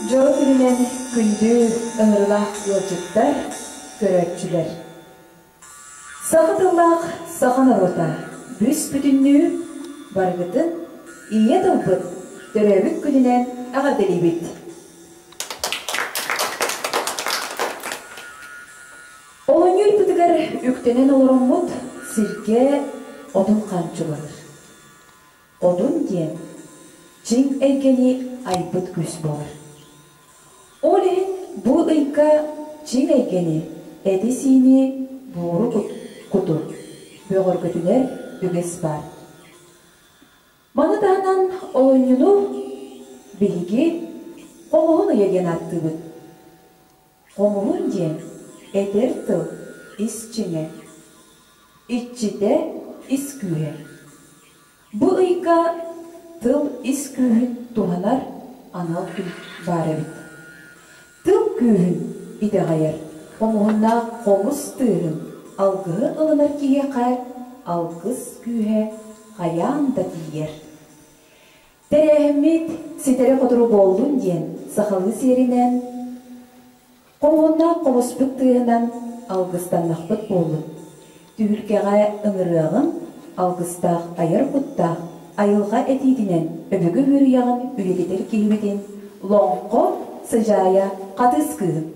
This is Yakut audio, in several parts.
Дьоро күнүнэн күндү ыҥырыылаах ыалдьыттар, көрөөччүлэр! Саха тыллаах саха норуота бүүс-бүтүннүү барыгытын Ийэ тылбыт төрөөбүт күнүнэн эҕэрдэлиибит! Оонньуу ыйбытыгар үктэнэн олороммут сиргэ отун хаанчыланар. Одун диэн чиҥ эйгэни айбыт күүс буолар. Ол иһин бу ыйга чиҥ эйгэни, эти-сиини буору куту бөҕөргөтүнэр үгэс баар. Маны таһынан олунньуну биһиги хомуһун ыйа диэн ааттыыбыт. Хомуһун диэн этэр тыл ис чиҥэ, иччитэ ис күүһэ. Бу ыйга тыл ис күүһүн туһанар анал күн баар эбит. Тыл күүһүн итэҕэйэр, хомуһуннаах хомус тыаһын алгыһы ылынар киһиэхэ алгыс күүһэ хайаан да тиийэр. Тэрээһиммит ситэри-хотору буоллун диэн сахалыы сиэринэн Хомуһуннаах хомуспут тыаһынан алгыстаннахпыт буоллун, түһүлгэҕэ ыҥырыаҕыҥ, алгыстаах айар куттаах, айылҕа этиитинэн өбүгэ үөрүйэҕин үйэтитэр киһибитин Лоҥхо Сыдьаайа Хатыыс кыыһын.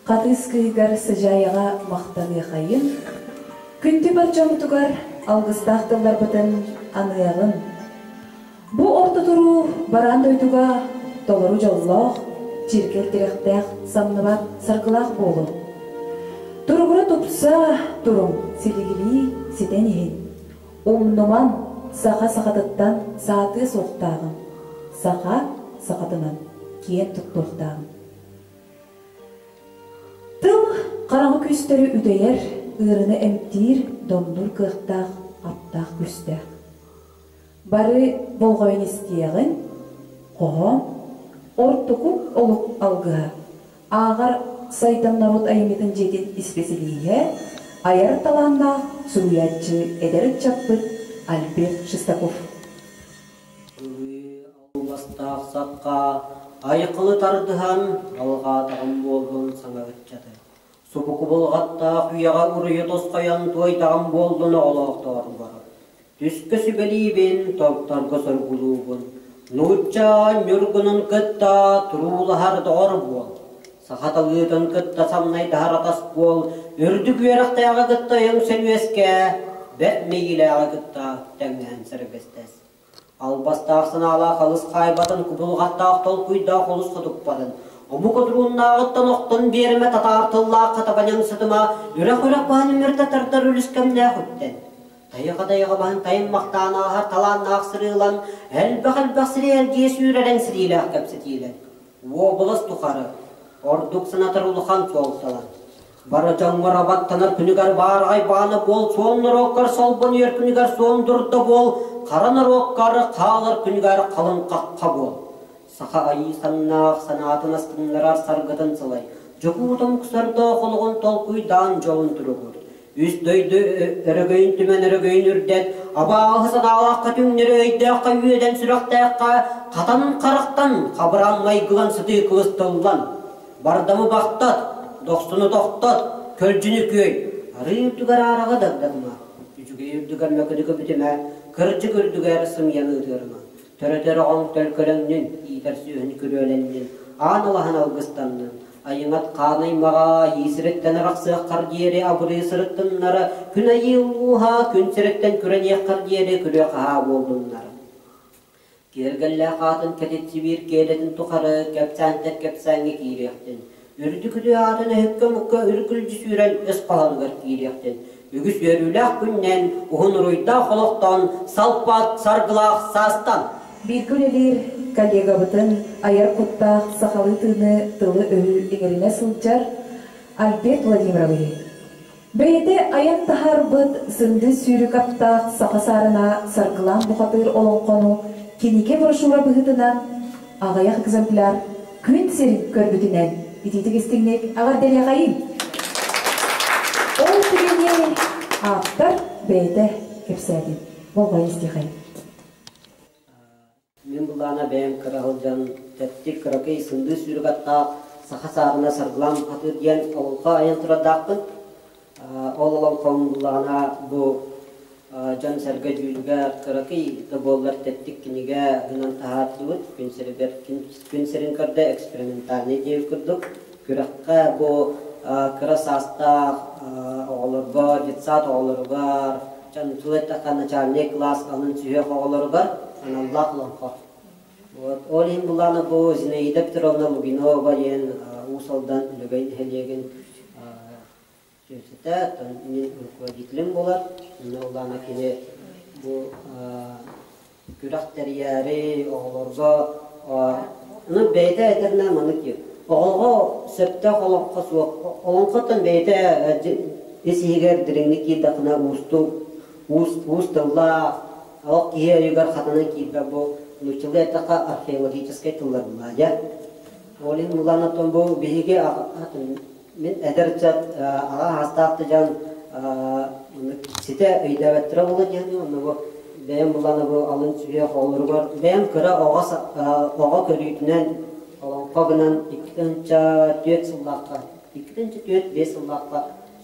Хатыыс кыыһыгар Сыдьаайаҕа махтаныахайын, күндү бар дьоммутугар. алгыстаах тылларбытын аныаҕын. Бу орто туруу бараан дойдуга толору дьоллоох, чиргэл тирэхтээх, самныбат саргылаах буолун. Туругура тупса туруҥ, силигилии ситэн иһин. Умнуман, саха сахатыттан саатыа суохтааҕын, саха сахатынан киэн туттуохтааҕын. Тыл хараҥа күүстэри үтэйэр, ыарыны эмтиир, домнуур кыахтаах, аптаах күүстээх. Бары болҕойон истиэҕиҥ, хоһоон, ортоку олук алгыһа, ааҕар сайдам норуот айымньытын дьиэтин исписэлииһэ, айар талааннаах суруйааччы эдэр ыччаппыт Альберт Шестаков. Албастаах сахха айқылы тардыһан алҕаатаҕым буоллун саҥа ыччаты. Субу кубулҕаттаах үйэҕэ уруйу тосхойон туойдаҕым буоллун оҕолоохтооругар. Түскэ сүбэлиибин, томторго соргулуубун. Нуучча ньургунун кытта туруулаһар доҕор буол. Саха талыытын кытта самнайдаһар атас буол. Үрдүк үөрэхтээҕи кытта өҥсөн үөскээ, бэрт мэйиилээҕи кытта тэҥнэһэн сэргэстэс. Албастаах санаалаах алыс хаайбатын, кубулҕаттаах толкуйдаах олус хотуппатын, омук одурууннааҕыттан охтон биэримэ татаар тыллаахха табаньаҥ сытыма, үрэх-үрэх баһын үмүрүтэ тардар үлүскэмнээх үктэн. Тайҕа-тайҕа баһын тайыммахтаан ааһар талааннаах сырыылан, элбэх-элбэх сири эргийэ сүүрэрэн сириилээх кэпсэтиилэн. Уобалас тухары ордук санатар улахан суолталан. Бары дьоҥҥор абаттанар күнүгэр баараҕай бааны буол, суон норуоккар солбонуйар күнүгэр суон дурда буол, хара норуоккар хаалар күнүгэр халыҥ хахха буол. Саха айыы саннаах санаатын астыннарар саргытын сылай, дьокуут омук сордоох олоҕун толкуйдаан дьолун туругур. Үс дойду өрөгөйүн түмэн өрөгөйүн үрдэт, абааһы санаалаахха түҥнэри өйдөөххө үөдэн сүрэхтээххэ хатан харахтан хабыраан майгылан сытыы кылыстыллан Бардамы бахтат, дохсуну тохтот, көлдьүнү күөй, арыы үрдүгэр аараҕа дагдагыма, үчүгэй үрдүгэр мөкүнү көбүтүмэ, кырдьык үрдүгэр сымыйаны ытыарыма. Төрөтөр оҕоҥ төлкөлөҥнүн, иитэр сүөһүн күрүөлэннин, аан алаһын алгыстаннын, айыҥат хаан аймаҕа айыы сириттэн арахсыаххар диэри абырыы сырыттыннара, күн айыы улууһа күн сириттэн күрэниэххэр диэри күрүө-хаһаа буоллуннар. Киэргэллээх аатын кэтит сибиир киэлэтин тухары кэпсээнтэн кэпсээҥҥэ киириэхтин, үрдүк үтүө аатын өһүккэ-омукка үргүлдьү сүүрэн өс хоһоонугар киириэхтин, үгүс үөрүүлээх күннэн, уһун уруйдаах олохтон, салпаат саргылаах саастан! Бииргэ үлэлиир коллегабытын айар куттаах сахалыы тыыны тылы-өһү иҥэринэ сылдьар Альберт Владимировиһы Бэйэтэ айан таһаарбыт сындыыс сүүрүк аттаах саха саарына Саргылаан бухатыыр олоҥхону кинигэ брошюра быһыытынан аҕыйах экземпляр күн сирин көрбүтүнэн итиитик истиҥник эҕэрдэлиэхэйиҥ! Ол түгэни ааптар бэйэтэ кэпсээтин. Болҕойон истиэхэйиҥ. Мин былаана бэйэм кыра сылдьан тэттик кыракый сындыы сүүрүк аттаах саха саарына Саргылаан Бухатыыр диэн олоҥхо айан турардаахпын. Ол олоҥхом былаана бу дьон-сэргэ дьүүлүгэр кыракый да буоллар тэттик кинигэ гынан таһаардыбыт. Күн сиригэр күн сирин көрдө экспериментальный диэбит курдук. Күрэххэ бу кыра саастаах оҕолорго, детсад оҕолоругар, Тыл эттэххэ, начальнай кылаас алын сүһүөх оҕолоругар аналлаах олоҥхо. Вот. Ол иһин булаана бу Зинаида Петровна Лугинова диэн Уус Алдан Лөгөй нэһилиэгин түмсүтэ, мин руководителим буолар. Онно улаана кини бу күрэх тэрийээри оҕолорго ну бэйэтэ этэринэн маннык диир оҕоҕо сөптөөх олоҥхо суох олоҥхоттон бэйэтэ ис иһигэр дириҥник киирдэххинэ уустук уус уус тыллаах олох киһи өйүгэр хатанан киирбэт бу нууччалыы эттэххэ археологическай тыллар булаадьа ол иһин булаан оттон бу биһиги Мин эдэр ыччат аҕа саастаах да дьон ситэ өйдөөбөттөрө буолуо диэн онно бу бэйэм булан бу алын сүһүөх оҕолоругар бэйэм кыра оҕо оҕо көрүүтүнэн олоҥхо гынан 2004 сыллаахха 2004-5 сыллаахха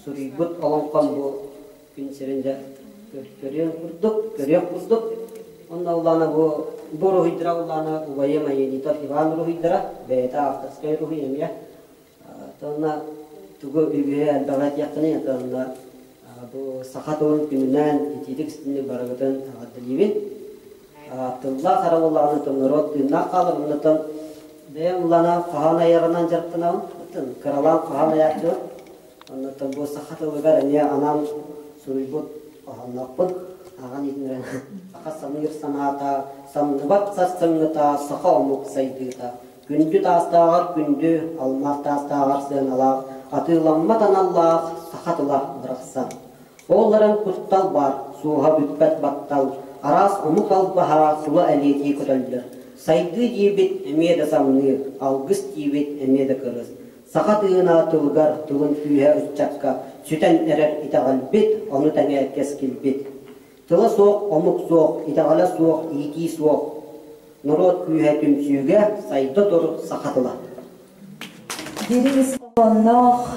суруйбут олоҥхом бу күн сирин дьэ көрүөн курдук көрүөх курдук онно улаана бу бу уруһуйдара улаана убайым Аянитов Иван уруһуйдара бэйэтэ авторскай уруһуй эмиэ Онно тугу үгүһү элбэҕи этиэххиний, онно Бу саха тылын күнүнэн итиитик истинник барыгытын эҕэрдэлиибин. Тыллаах эрэ буоллаҕына норуот тыыннаах хаалар, оннуттан бэйэм улаана хаһан айарынан дьарыктанабын, кыралаан хаһан айааччыбын. Оннуттан бу саха тылыгар эмиэ анаан суруйбут хоһоонноохпун. Ааҕан иһитиннэрэн саха саныыр санаата, самныбат сарсыҥҥыта, саха омук сайдыыта. Күндү таастааҕар күндү, алмаас таастааҕар сыаналаах, атыыламмат аналлаах саха тыла бырахсан. Ол эрэн куттал баар, суоһа бүппэт баттал, араас омук албаһа сула элиэтии көтөллөр. Сайдыы диибит эмиэ да самныы, алгыс диибит эмиэ да кырыс. Саха тыына тылыгар тылын күүһэ ыччакка сүтэн эрэр итэҕэлбит, ону тэҥэ кэскилбит. Тыла суох омук суох, итэҕэлэ суох иитии суох. Норуот күүһэ түмсүүгэ сайда тур саха тыла. Дириҥ ис хоһоонноох,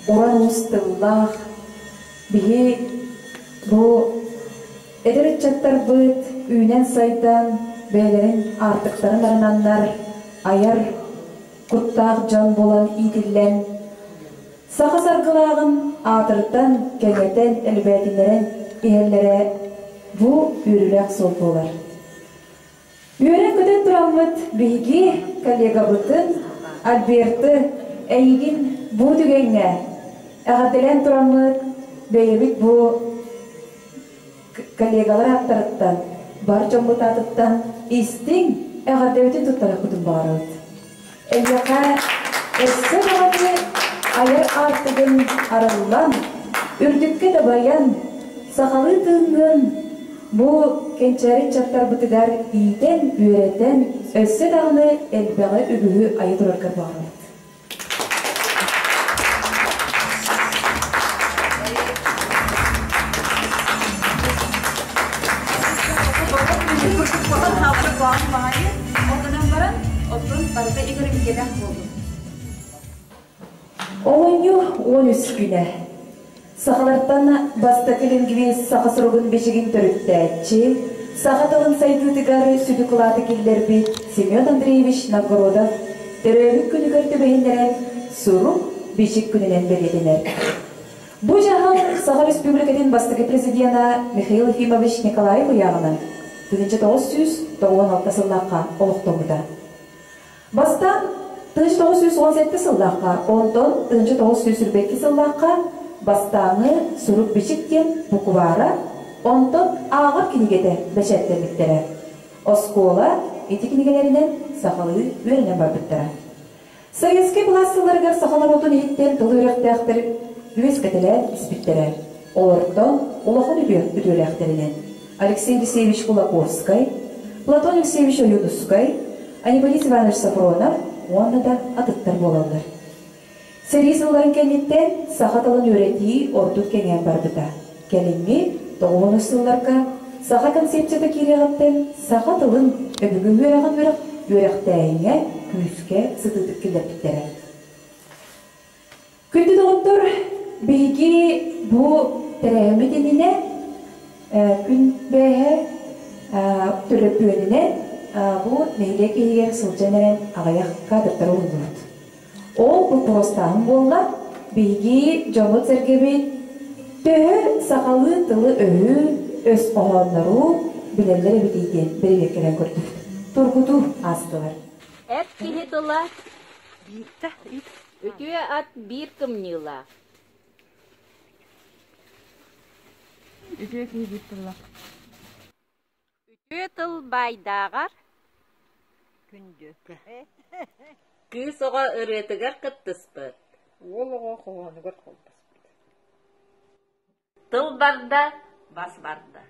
уран уус тыллаах биһи бу эдэр ыччаттарбыт үүнэн-сайдан бэйэлэрин аартыктарын арынаннар айар куттаах дьон буолан иитиллэн Саха саргылааҕын аатырдан, кэҥэтэн, элбээтиннэрэн иһэллэрэ бу үөрүүлээх суол буолар. Үөрэн-көтөн тураммыт биһиги коллегабытын Альберты эйигин бу түгэҥҥэ эҕэрдэлээн тураммыт бэйэбит бу коллегалар ааттарыттан, бар дьоммут аатыттан истиҥ эҕэрдэбитин туттарыахпытын баҕарабыт. Эйиэхэ өссө даҕаны айар аартыгын арыллан, үрдүккэ дабайан, сахалыы тыыҥҥын бу кэнчээри ыччаттарбытыгар иитэн-үөрэтэн, өссө даҕаны элбэҕи үгүһү айа тураргар баҕарабыт. Олунньу 13 күнэ. Сахалартан бастакы лингвист саха суругун бичигин төрүттээччи, саха тылын сайдыытыгар сүдү кылааты киллэрбит Семен Андреевич Новгородов төрөөбүт күнүгэр түбэһиннэрэн сурук бичик күнүнэн бэлиэтэнэр. Бу дьаһал Саха Республикатын бастакы президена Михаил Ефимович Николаев ыйааҕынан 1996 сыллаахха олохтоммута. Бастаан 1917 сыллаахха, онтон 1922 сыллаахха бастааҥы сурук-бичик диэн буквара, онтон ааҕар кинигэтэ бэчээттэммиттэрэ. Оскуола ити кинигэлэринэн сахалыы үөрэнэн барбыттара. Советскай былаас сылларыгар саха норуотун иһиттэн тыл үөрэхтээхтэр үөскэтэлээн испиттэрэ. Олортон улахан үтүөлээхтэринэн Алексей Алексеевич Кулаковскай, Платон Алексеевич Ойуунускай, Анемподист Иванович Софронов уонна да атыттар буолаллар. Сэрии сылларын кэнниттэн саха тылын үөрэтии ордук кэҥээн барбыта. Кэлиҥҥи тоҕуһунус сылларга саха концепцията киириэҕиттэн саха тылын өбүгэ үөрэҕин үөрэх үөрэхтээһиҥҥэ күүскэ сытыытык киллэрбиттэрэ. Күндү доҕоттор, биһиги бу тэрээһиммит иннинэ күн бээһэ төлөпүөнүнэн бу нэһилиэк иһигэр сылдьан эрэн аҕыйах кадрдары уһуллубут. Ол боппуруостааһын буолла, биһиги дьоммут-сэргэбит төһө сахалыы тылы-өһү, өс хоһооннору билэллэр эбитий диэн бэрэбиэркэлээн көрдүбүт. Тургутуу аастылар. Эр киһи тыла Үтүө ат биир кымньыылаах. Үтүө киһи биир тыллаах. Үтүө тыл баайдааҕар Күндү. Кыыс оҕо ырыатыгар кыттыспыт. Уол оҕо хоһоонугар холбоспут. Тыл барда, бас барда.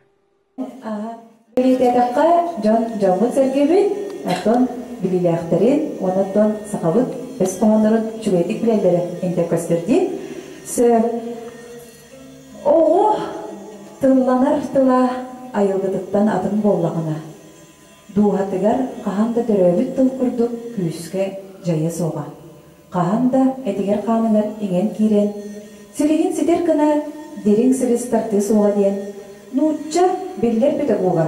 Бэлиэтээтэххэ, дьон дьоммут-сэргэбит, оттон билиилээхтэрин уонна оттон сахабыт өс хоһооннорун үчүгэйдик билэллэрэ интэ көстөр дии. Сөп. Оҕо тылланар тыла айылгытыттан атын буоллаҕына, дууһатыгар хаһан да төрөөбүт тыл курдук күүскэ дьайыа суоҕа. Хаһан да этигэр-хааныгар иҥэн киирэн, силигин ситэр гына дириҥ силис тардыы суоҕа диэн нуучча биллэр педагога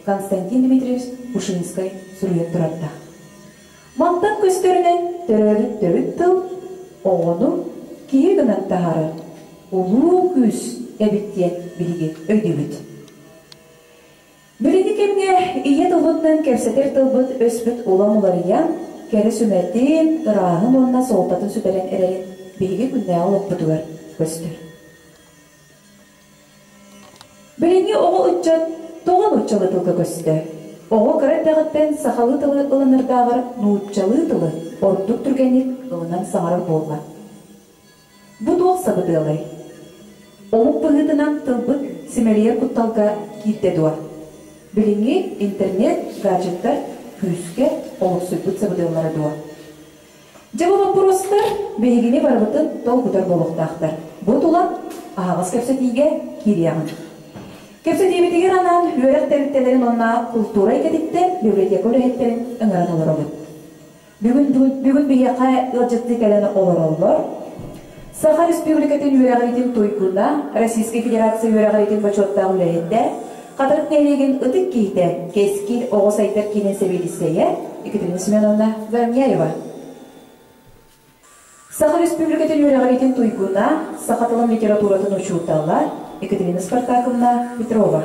Константин Дмитриевич Ушинскай суруйан турардаах. Мантан көстөрүнэн төрөөбүт төрүт тыл оҕону киһи гынан таһаарар улуу күүс эбит диэн биһиги өйдүүбүт. Билиҥҥи кэмҥэ ийэ тылбытынан кэпсэтэр тылбыт өспүт улам уларыйан, кэрэ сүмэтин, ырааһын уонна суолтатын сүтэрэн эрэрин биһиги күннээҕи олохпутугар көстөр. Билиҥҥи оҕо ыччат тоҕо нууччалыы тылга көстө? Оҕо кыра эрдэҕиттэн сахалыы тылы ылынардааҕар нууччалыы тылы ордук түргэнник ылынан саҥарар буолла. Бу туох сабыдыалай? Омук быһыытынан тылбыт симэлийэр кутталга киирдэ дуо? Билиҥҥи интернет, гаджеттар күүскэ олохсуйбут сабыдыаллара дуо? Дьэ бу боппуруостар биһигини барыбытын толкутар буолуохтаахтар. Бу тула аһаҕас кэпсэтиигэ киириэҕиҥ. Кэпсэтиибитигэр анаан үөрэх тэрилтэлэрин уонна култуура эйгэтиттэн библиотека үлэһиттэрин ыҥыран олоробут. Бүгүн, бүгүн биһиэхэ ыалдьыттыы кэлэн олороллор. Саха Республикатын үөрэҕириитин туйгуна, Российскай Федерация үөрэҕириитин бочуоттаах үлэһитэ, Хатырык нэһилиэгин ытык киһитэ, Кэскил оҕо сайдар киинин сэбиэдиссэйэ Екатерина Семеновна Заровняева. Саха Республикатын үөрэҕириитин туйгуна, саха тылын литературатын учуутала Екатерина Спартаковна Петрова.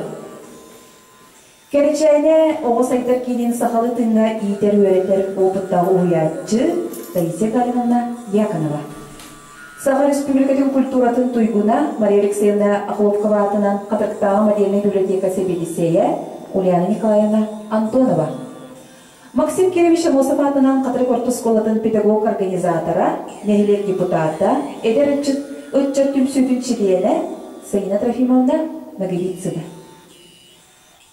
Кэрэчээнэ оҕо сайдар киинин сахалыы тыыҥҥа иитэр-үөрэтэр опыттаах уһуйааччы Таисия Галиновна Дьяконова. Саха Республикатын культуратын туйгуна Мария Алексеевна Охлопкова аатынан Хатырыктааҕы модельнай библиотека сэбиэдиссэйэ Ульяна Николаевна Антонова. Максим Кирович Амосов аатынан Хатырык орто оскуолатын педагог-организатора, нэһилиэк депутата, эдэр ыччат, ыччат түмсүүтүн чилиэнэ Саина Трофимовна Ноговицына.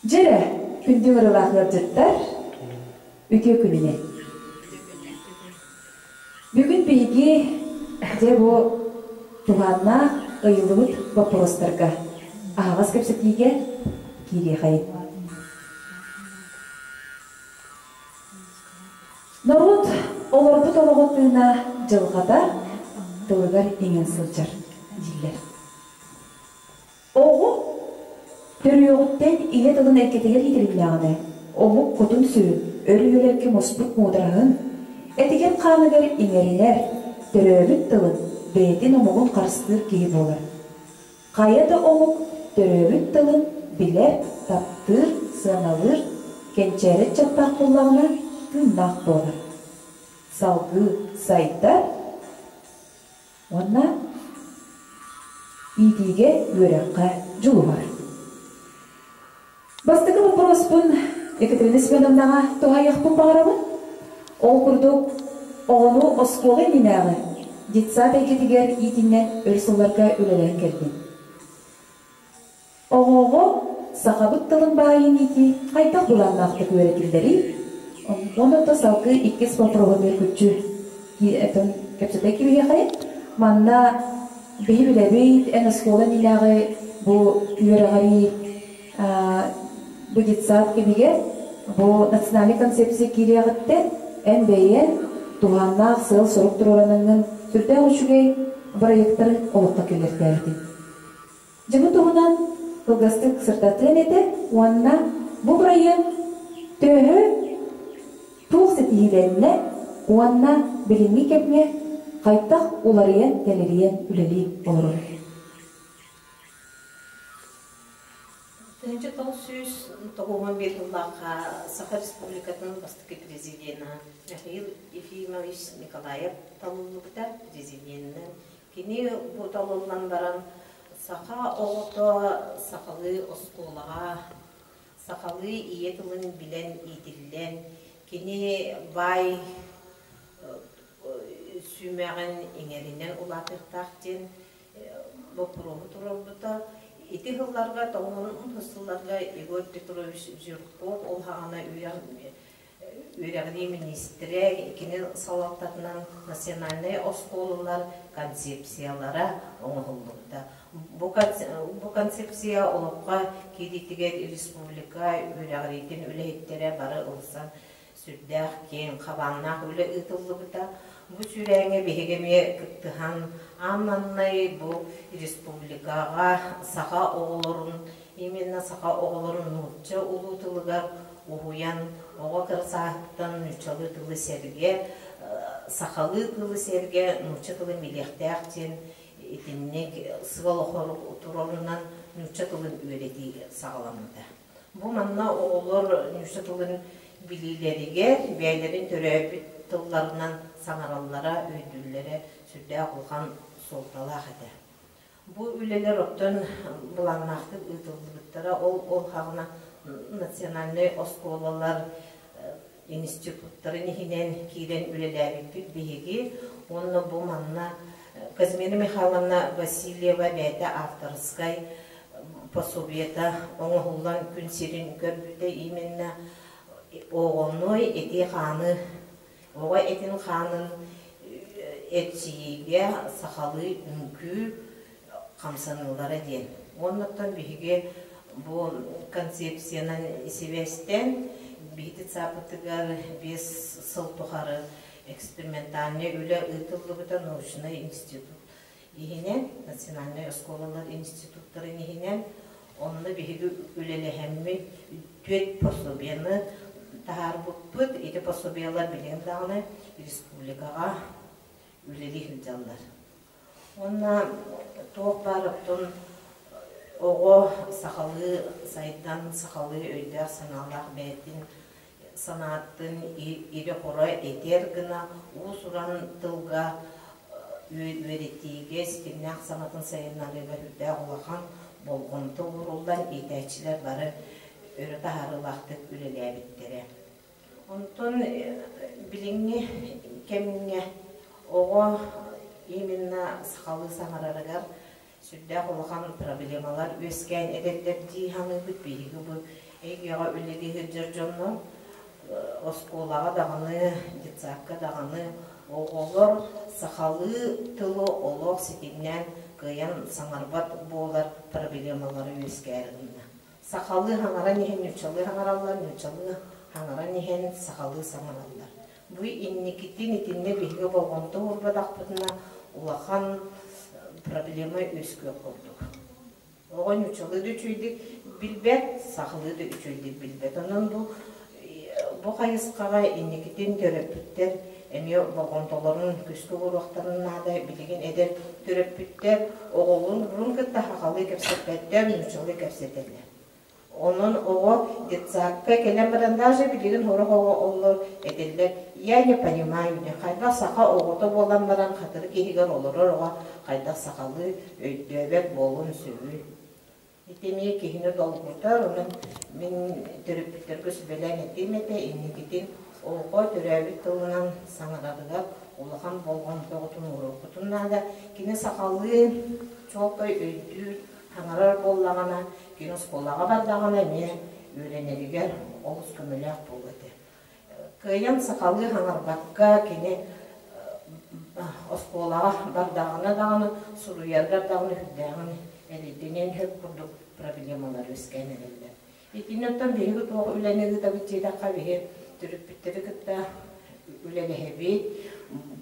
Дьэрэ, күндү ыҥырыылаах ыалдьыттар, үтүө күнүнэн! Бүгүн биһиги дьэ бу туһааннаах ыйыллыбыт боппуруостарга аһаҕас кэпсэтиигэ киириэхэйин. Норуот олорбут олоҕун тыына дьылҕата тылыгар иҥэн сылдьар дииллэр. Оҕо төрүөҕүттэн ийэ тылын эйгэтигэр иитилиннэҕинэ, омук кутун-сүрүн, өр үйэлэргэ муспут муудараһын, этигэр-хааныгар иҥэринэр, төрөөбүт тылын, бэйэтин омугун харыстыыр киһи буолар. Хайа да омук төрөөбүт тылын билэр, таптыыр, сыаналыыр, кэнчээри ыччаттаах буоллаҕына, тыыннаах буолар. Салгыы сайдар уонна иитиигэ, үөрэххэ дьулуһар. Бастакы боппуруоспун Екатерина Семеновнаҕа туһаайыахпын баҕарабын. Ол курдук, оҕону оскуола иннинээҕи детсад эйгэтигэр иитиннэн өр сылларга үлэлээн кэллим. Оҕоҕо сахабыт тылын баайын иитии хайдах былааннаахтык үөрэтиллэрий? Уонна то салгыы иккис боппуруоһу мөргүччү кэпсэтэ киириэхэй. Манна биһи билэбит, эн оскуола иннинээҕи бу үөрэҕирии бу детсад кэмигэр бу национальнай концепция киириэҕиттэн эн бэйэҥ туһааннаах сыал-сорук туруоранаҥҥын сүрдээх үчүгэй бырайыактары олоххо киллэртээбитиҥ. Дьэ бу туһунан кылгастык сырдатыан этэ уонна бу бырайыак төһө туох ситиһиилэннэ уонна билиҥҥи кэмҥэ хайдах уларыйан-тэлэрийэн үлэлии олорор? 1991 сыллаахха Саха Республикатын бастакы президенэ Михаил Ефимович Николаев талыллыбыта президенинэн Кини бу талыллан баран саха оҕото сахалыы оскуолаҕа сахалыы ийэ тылын билэн иитиллэн, кини баай сүүмэҕин иҥэринэн улаатыахтаах диэн боппуруоһу туруорбута. Ити сылларга, тоҕуһун сылларга Егор Петрович Жирков ол саҕана Үөрэҕирии миниистирэ кини салалтатынан национальнай оскуолалар концепциялара оҥоһуллубута. Бу концепция олоххо киириитигэр республика үөрэҕириитин үлэһиттэрэ бары ылсан сүрдээх киэҥ хабааннаах үлэ ыытыллыбыта. Бу сүүрээҥҥэ биһиги эмиэ кыттыһан аан маҥнай бу республикаҕа саха оҕолорун именно саха оҕолорун нуучча улуу тылыгар уһуйан, оҕо кыра сааһыттан нууччалыы тылы сэргэ, сахалыы тылы сэргэ нуучча тылын билиэхтээх диэн. Итинник сыал-сорук туруорунан нуучча тылын үөрэтии саҕаламмыта. Бу манна оҕолор нуучча тылын билиилэригэр бэйэлэрин төрөөбүт тылларынан саҥараллара, өйдүүллэрэ сүрдээх улахан суолталаах этэ. Бу үлэлэр оттон былааннаахтык ыытыллыбыттара. Ол ол хаҕына национальнай оскуолалар институттарын иһинэн киирэн үлэлээбиппит биһиги. Уонна бу манна Казимира Михайловна Васильева бэйэтэ авторскай пособиета оҥоһуллан күн сирин көрбүтэ именно оҕону эти-хааны оҕо этин-хаанын эрчийиигэ сахалыы үҥкүү хамсаныылара диэн. Уоннаттан биһиги бу концепциянан сибээстээн биһиги детсаппытыгар 5 сыл тухары экспериментальнай үлэ ыытыллыбыта научнай институт иһинэн, национальнай оскуолалар институттарын иһинэн. Онно биһиги үлэлэһэммит түөрт пособиены таһаарбыппыт. Ити пособиелар билигин даҕаны республикаҕа үлэлии сылдьаллар. Уонна туох баар оттон оҕо сахалыы сайдан, сахалыы өйдөөх-санаалаах бэйэтин санаатын ирэ-хоро этэр гына уус-уран тылга үөрэтиигэ ситимнээх саҥатын сайыннарыыга сүрдээх улахан болҕомто ууруллан иитээччилэр бары өрө таһаарыылаахтык үлэлээбиттэрэ. Онтон билиҥҥи кэмҥэ оҕо именно сахалыы саҥарарыгар сүрдээх улахан проблемалар үөскээн эрэллэр дии саныыбыт. Биһиги бу эйгэҕэ үлэлии сылдьар дьоннор оскуолаҕа даҕаны, детсадка даҕаны оҕолор сахалыы тылы олох ситимнээн кыайан саҥарбат буолар проблемалара үөскээри гынна. Сахалыы хаҥаран иһэн нууччалыы хаҥараллар, нууччалыы хаҥаран иһэн сахалыы саҥараллар. Бу инникитин итиннэ биһиги болҕомто уурбатахпытына улахан проблема үөскүөх курдук. Оҕо нууччалыы да үчүгэйдик билбэт, сахалыы да үчүгэйдик билбэт. Онон бу бу хайысхаҕа инникитин төрөппүттэр эмиэ болҕомтолорун күүскэ ууруохтарын наада. Билигин эдэр төрөппүттэр оҕолорун кытта сахалыы кэпсэппэттэр, нууччалыы кэпсэтэллэр. Онон оҕо детсадка кэлэн баран даже билигин сорох оҕо оллор этиллэр я не понимаю хайдах саха оҕото буолан баран хатырык иһигэр олорор оҕо хайдах сахалыы өйдөөбөт буолуон сөбүй Ити эмиэ киһини долгутар, онон мин төрөппүттэргэ сүбэлээн этиэм этэ, инникитин оҕо төрөөбүт тылынан саҥарарыгар улахан болҕомтоҕутун ууруоххутун наада. Кини сахалыы чуолкай өйдүүр, саҥарар буоллаҕына, кини оскуолаҕа бардаҕына эмиэ үөрэнэригэр олус көмөлөөх буолуо этэ. Кыайан сахалыы саҥарбакка кини оскуолаҕа бардаҕына даҕаны, суруйарыгар даҕаны сүрдээҕин эрэйдэниэн сөп курдук проблемалар үөскээн эрэллэр. Итиннэ оттон биһиги туох үлэни ыытабыт диэтэххэ, биһи төрөппүттэри кытта үлэлэһэбит.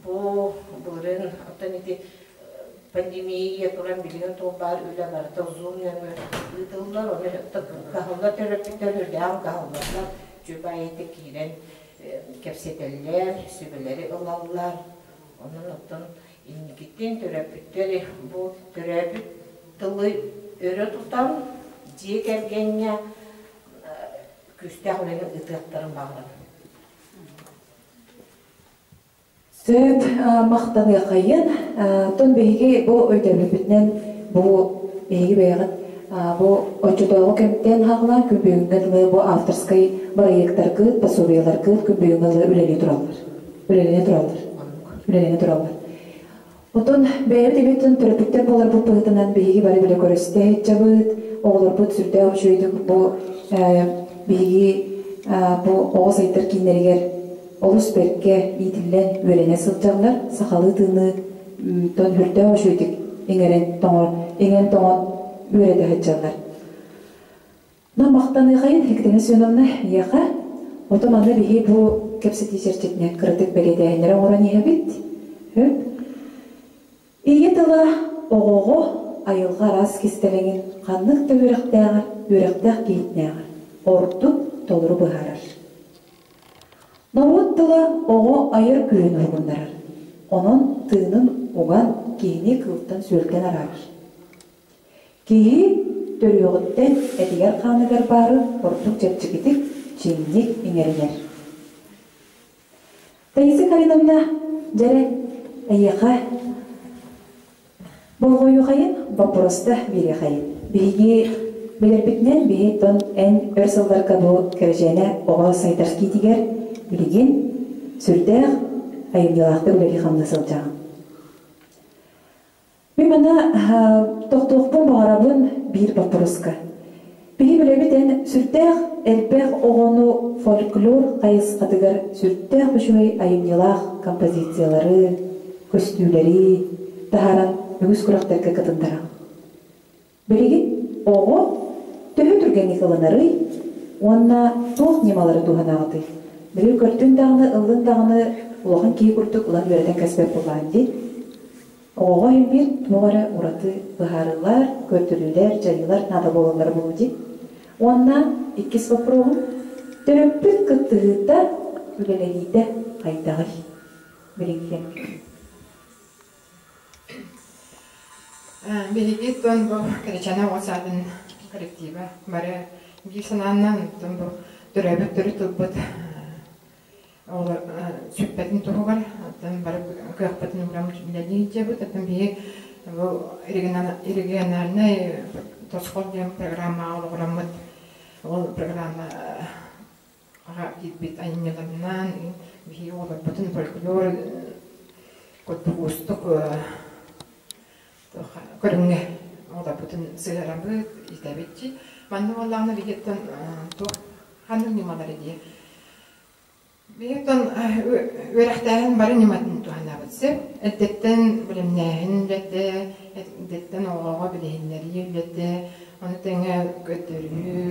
Бу былырыын оттон ити пандемия туран билигин туох баар үлэ барыта Zoom нөҥүө ыытыллар. Ону кыһаллар төрөппүттэр үрдээн кыһаллаллар. Дьүбайыты киирэн кэпсэтэллэр, сүбэлэри ылаллар. Онон оттон инникитин төрөппүттэр бу төрөөбүт тылы өрө тутан дьиэ кэргэҥҥэ күүстээх үлэни ыытыахтарын баҕарабын. Сөп, махтаныаххайын. Оттон биһиги бу өйдөбүлбүтүнэн бу биһиги бэйэҕит бу оччотооҕу кэмтэн хаҕылаан күн бүгүҥҥэ дылы бу авторскай бырайыактаргыт, пособиеларгыт күн бүгүҥҥэ дылы үлэлии тураллар. Үлэлэнэ тураллар. Үлэлэнэ тураллар. Оттон бэйэбит эбиттэн төрөппүттэр буоларбыт быһыытынан биһиги бары билэ көрүстэ сылдьабыт, оҕолорбут сүрдээх үчүгэйдик бу биһиги бу оҕо сайдар кииннэригэр олус бэркэ иитиллэн үөрэнэ сылдьаллар, сахалыы тыыны тон сүрдээх үчүгэйдик иҥэрэн тоҥор, иҥэн тоҥон үөрэтэ сылдьаллар. Но махтаныахайын Екатерина Семеновна эйиэхэ, ото манна биһи бу кэпсэтии чэрчитинэн кыратык бэлиэтээһиннэри оҥорон иһэбит. Хөп. Ийэ тыла оҕоҕо айылҕа араас кистэлэҥин ханнык да үөрэхтээҕэр, үөрэхтээх киһитинээҕэр ордук толору быһаарар. Норуот тыла оҕо айар күүһүн уһугуннарар, онон тыынын уган, киһини кыылтан-сүөлтэн араарар. Киһи төрүөҕүттэн этигэр-хааныгар баары ордук чэпчэкитик, чиҥник иҥэринэр. Таисия Калиновна, дьэрэ, эйиэхэ болҕойуохайын, боппуруоста биэриэхэйин. Биһиги билэрбитинэн, биһи тон эн өр сылларга бу Кэрэчээнэ оҕо сайдар киитигэр билигин сүрдээх айымньылаахтык үлэлии-хамныы сылдьаҕын. Мин манна тохтуохпун баҕарабын биир боппуруоска. Биһи билэбит эн сүрдээх элбэх оҕону фольклор хайысхатыгар сүрдээх үчүгэй айымньылаах композициялары, көстүүлэри таһааран үгүс күрэхтэргэ кытыннараҕын. Билигин оҕо төһө түргэнник ылынарый уонна туох ньымалары туһанаҕытый? Били көрдүн даҕаны, ыллын даҕаны улахан киһи курдук ылан үөрэтэн кэспэт буоллаҕын дии. Оҕоҕо иһин биир туох эрэ ураты быһаарыылар, көрдөрүүлэр, дьайыылар наада буолаллара буолуо дии. Уонна иккис боппуруоһум, төрөппүт кыттыһыыта, үлэлэһиитэ хайдаҕый? Билиҥҥи кэмҥэ. Биһиги оттон бу Кэрэчээнэ оҕо саадын коллектива бары биир санааннан оттон бу төрөөбүт төрүт тылбыт оҕолор сүппэтин туһугар оттон бары кыахпытын ууран үлэлии сылдьабыт. Оттон биһи бу региональнай тосхол диэн программаҕа олоҕураммыт ол программа аҕа киирбит айымньыларынан биһиги оҕолорбутун фольклор курдук уустук көрүҥҥэ оҕолорбутун сыһыарабыт, иитэбит дии. Манна буоллаҕына биһиэттэн туох ханнык ньымалары дии. Биһиэттэн үөрэхтээһин бары ньыматын туһанабыт сөп. Эрдэттэн бэлэмнээһин үлэтэ, эрдэттэн оҕоҕо билиһиннэрии үлэтэ, ону тэҥэ көрдөрүү,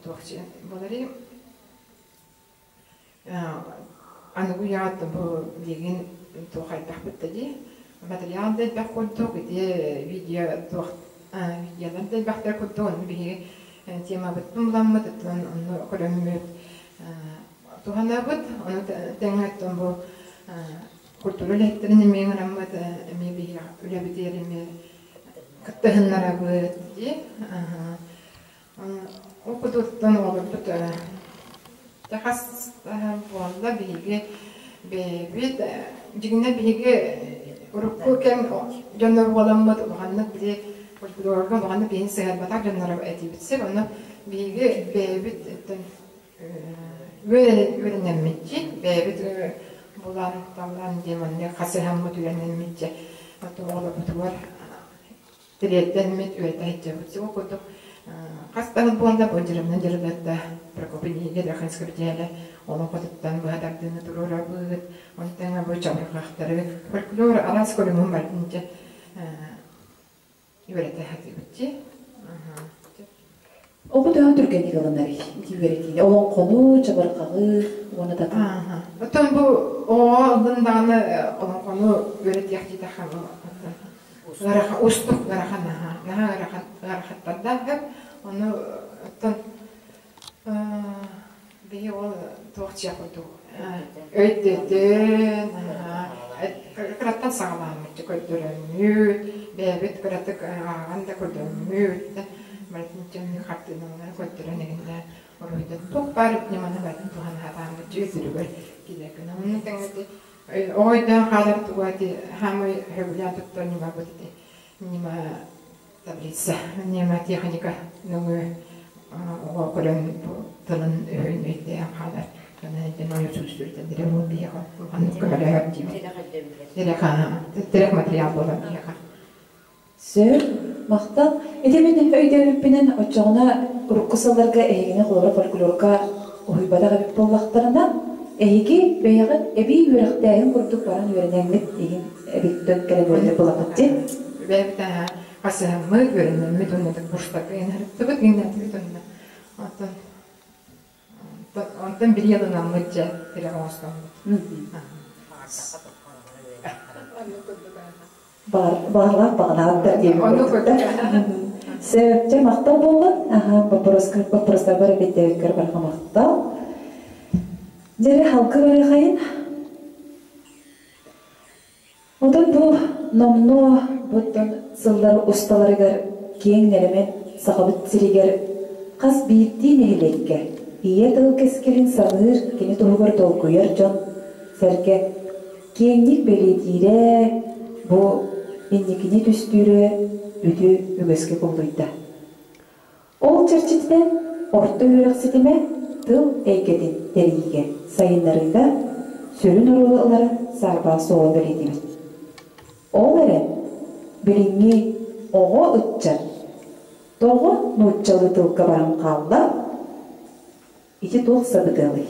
туох буоларый аныгы үйэҕэ бу билигин туох хайдахпыт да дии материал да элбэх курдук ити видео туох видеолар да элбэхтэр курдук онно биһиги темабытын буламмыт оттон онно көрөммүт туһанабыт ону тэҥэ оттон бу культура үлэһиттэрин эмиэ ыҥыраммыт эмиэ биһиги үлэбитигэр эмиэ кыттыһыннарабыт дии Ол кутуттан оҕолорбут хас буолла биһиги бэйэбит дьиҥинэ биһиги урукку кэм дьоно буоламмыт улаханнык били фольклорга улаханнык биһини сыһыарбатах дьонноро этибит сир онно биһиги бэйэбит үөрэнэммитчи бэйэбит булан талан диэн маннык хасыһаммыт үөрэнэммитчэ оҕолорбутугар тириэрдэммит үөрэтэ сылдьабыт. Ол курдук хас да буолла бу дьарымнан дьарыгырда Прокопий Ильич Битээлэ олоҥхотуттан быһа тардыыны туруорабыт, онтон бу чабырҕахтары фольклор араас көрүҥүн барытын дьэ үөрэтэ сатыыбыт дии. Оҕо төһө түргэнник ылынарый ити үөрэтиини? Олоҥхону, чабырҕаҕы уонна да Оттон бу оҕо ыллын даҕаны олоҥхону үөрэтиэх диэтэххэ ыарахан уустук ыарахан наһаа наһаа ыарахан ыарахаттардаах сөп ону оттон биһи ол туох дьиэх курдук өйдөтөн кыраттан саҕалааммыт көрдөрөммүт бэйэбит кыратык ааҕан да көрдөммүт барытын хартыыналары көрдөрөн игиннэ уруһуйдан туох баар ньыманы барытын туһана сатааммыт дьиэ килэргин онно тэҥҥэ Оҕо өйдөөн хаалар туга ити хаамай сөбүлээн туттар ньымабыт ити ньыма таблица, ньыма техника нөҥүө оҕо көрөн тылын өһүн өйдөөн хаалар. Дьон ойу сүүстүрдэннэрэ буол биһиэхэ улаханнык көмөлөһөр диибит. Тирэх материал буолар биһиэхэ. Сөп, махтал. Ити мин өйдөөбүппүнэн, оччоҕуна урукку сылларга эһигини холобура фольклорга уһуйбатах эбит буоллахтарына, эһиги бэйэҕит эбии үөрэхтээһин курдук баран үөрэнэҥҥит игин эбиттэн кэлэн үөрэтэр буолаххыт дии. Бэйэбит хасыһаммыт, үөрэнэммит уонна курстарга иҥэртибит, иҥнэтибит уонна оттон онтон билии ылынаммыт дьэ тирэх оҥостоммут. Баҕалаах баҕалааттар диэбит курдук. Сөп, дьэ махтал буоллун. Аха, боппуруостарбар эппиэттээбиккэр барҕа махтал. Дьэрэ халкы барыахайын. Отон бу номнуо буттан сыллар усталарыгар киэҥ нэлэмэн Сахабыт сиригэр хас биирдии нэһилиэккэ ийэ тыл кэскилин саныыр, кини туһугар долгуйар дьон сэргэ киэҥник бэлиэтиирэ, бу инникини түстүүрэ үтүө үгэскэ кубулуйда. Ол чэрчитинэн орто үөрэх ситимэ тыл эйгэтин тэрийиигэ, сайыннарыыга сүрүн оруолу ылара саарбаҕа суоҕун бэлиэтиибит. Ол эрэн, билиҥҥи оҕо ыччат тоҕо нууччалыы тылга баран хаалла? Ити туох сабыдыалый?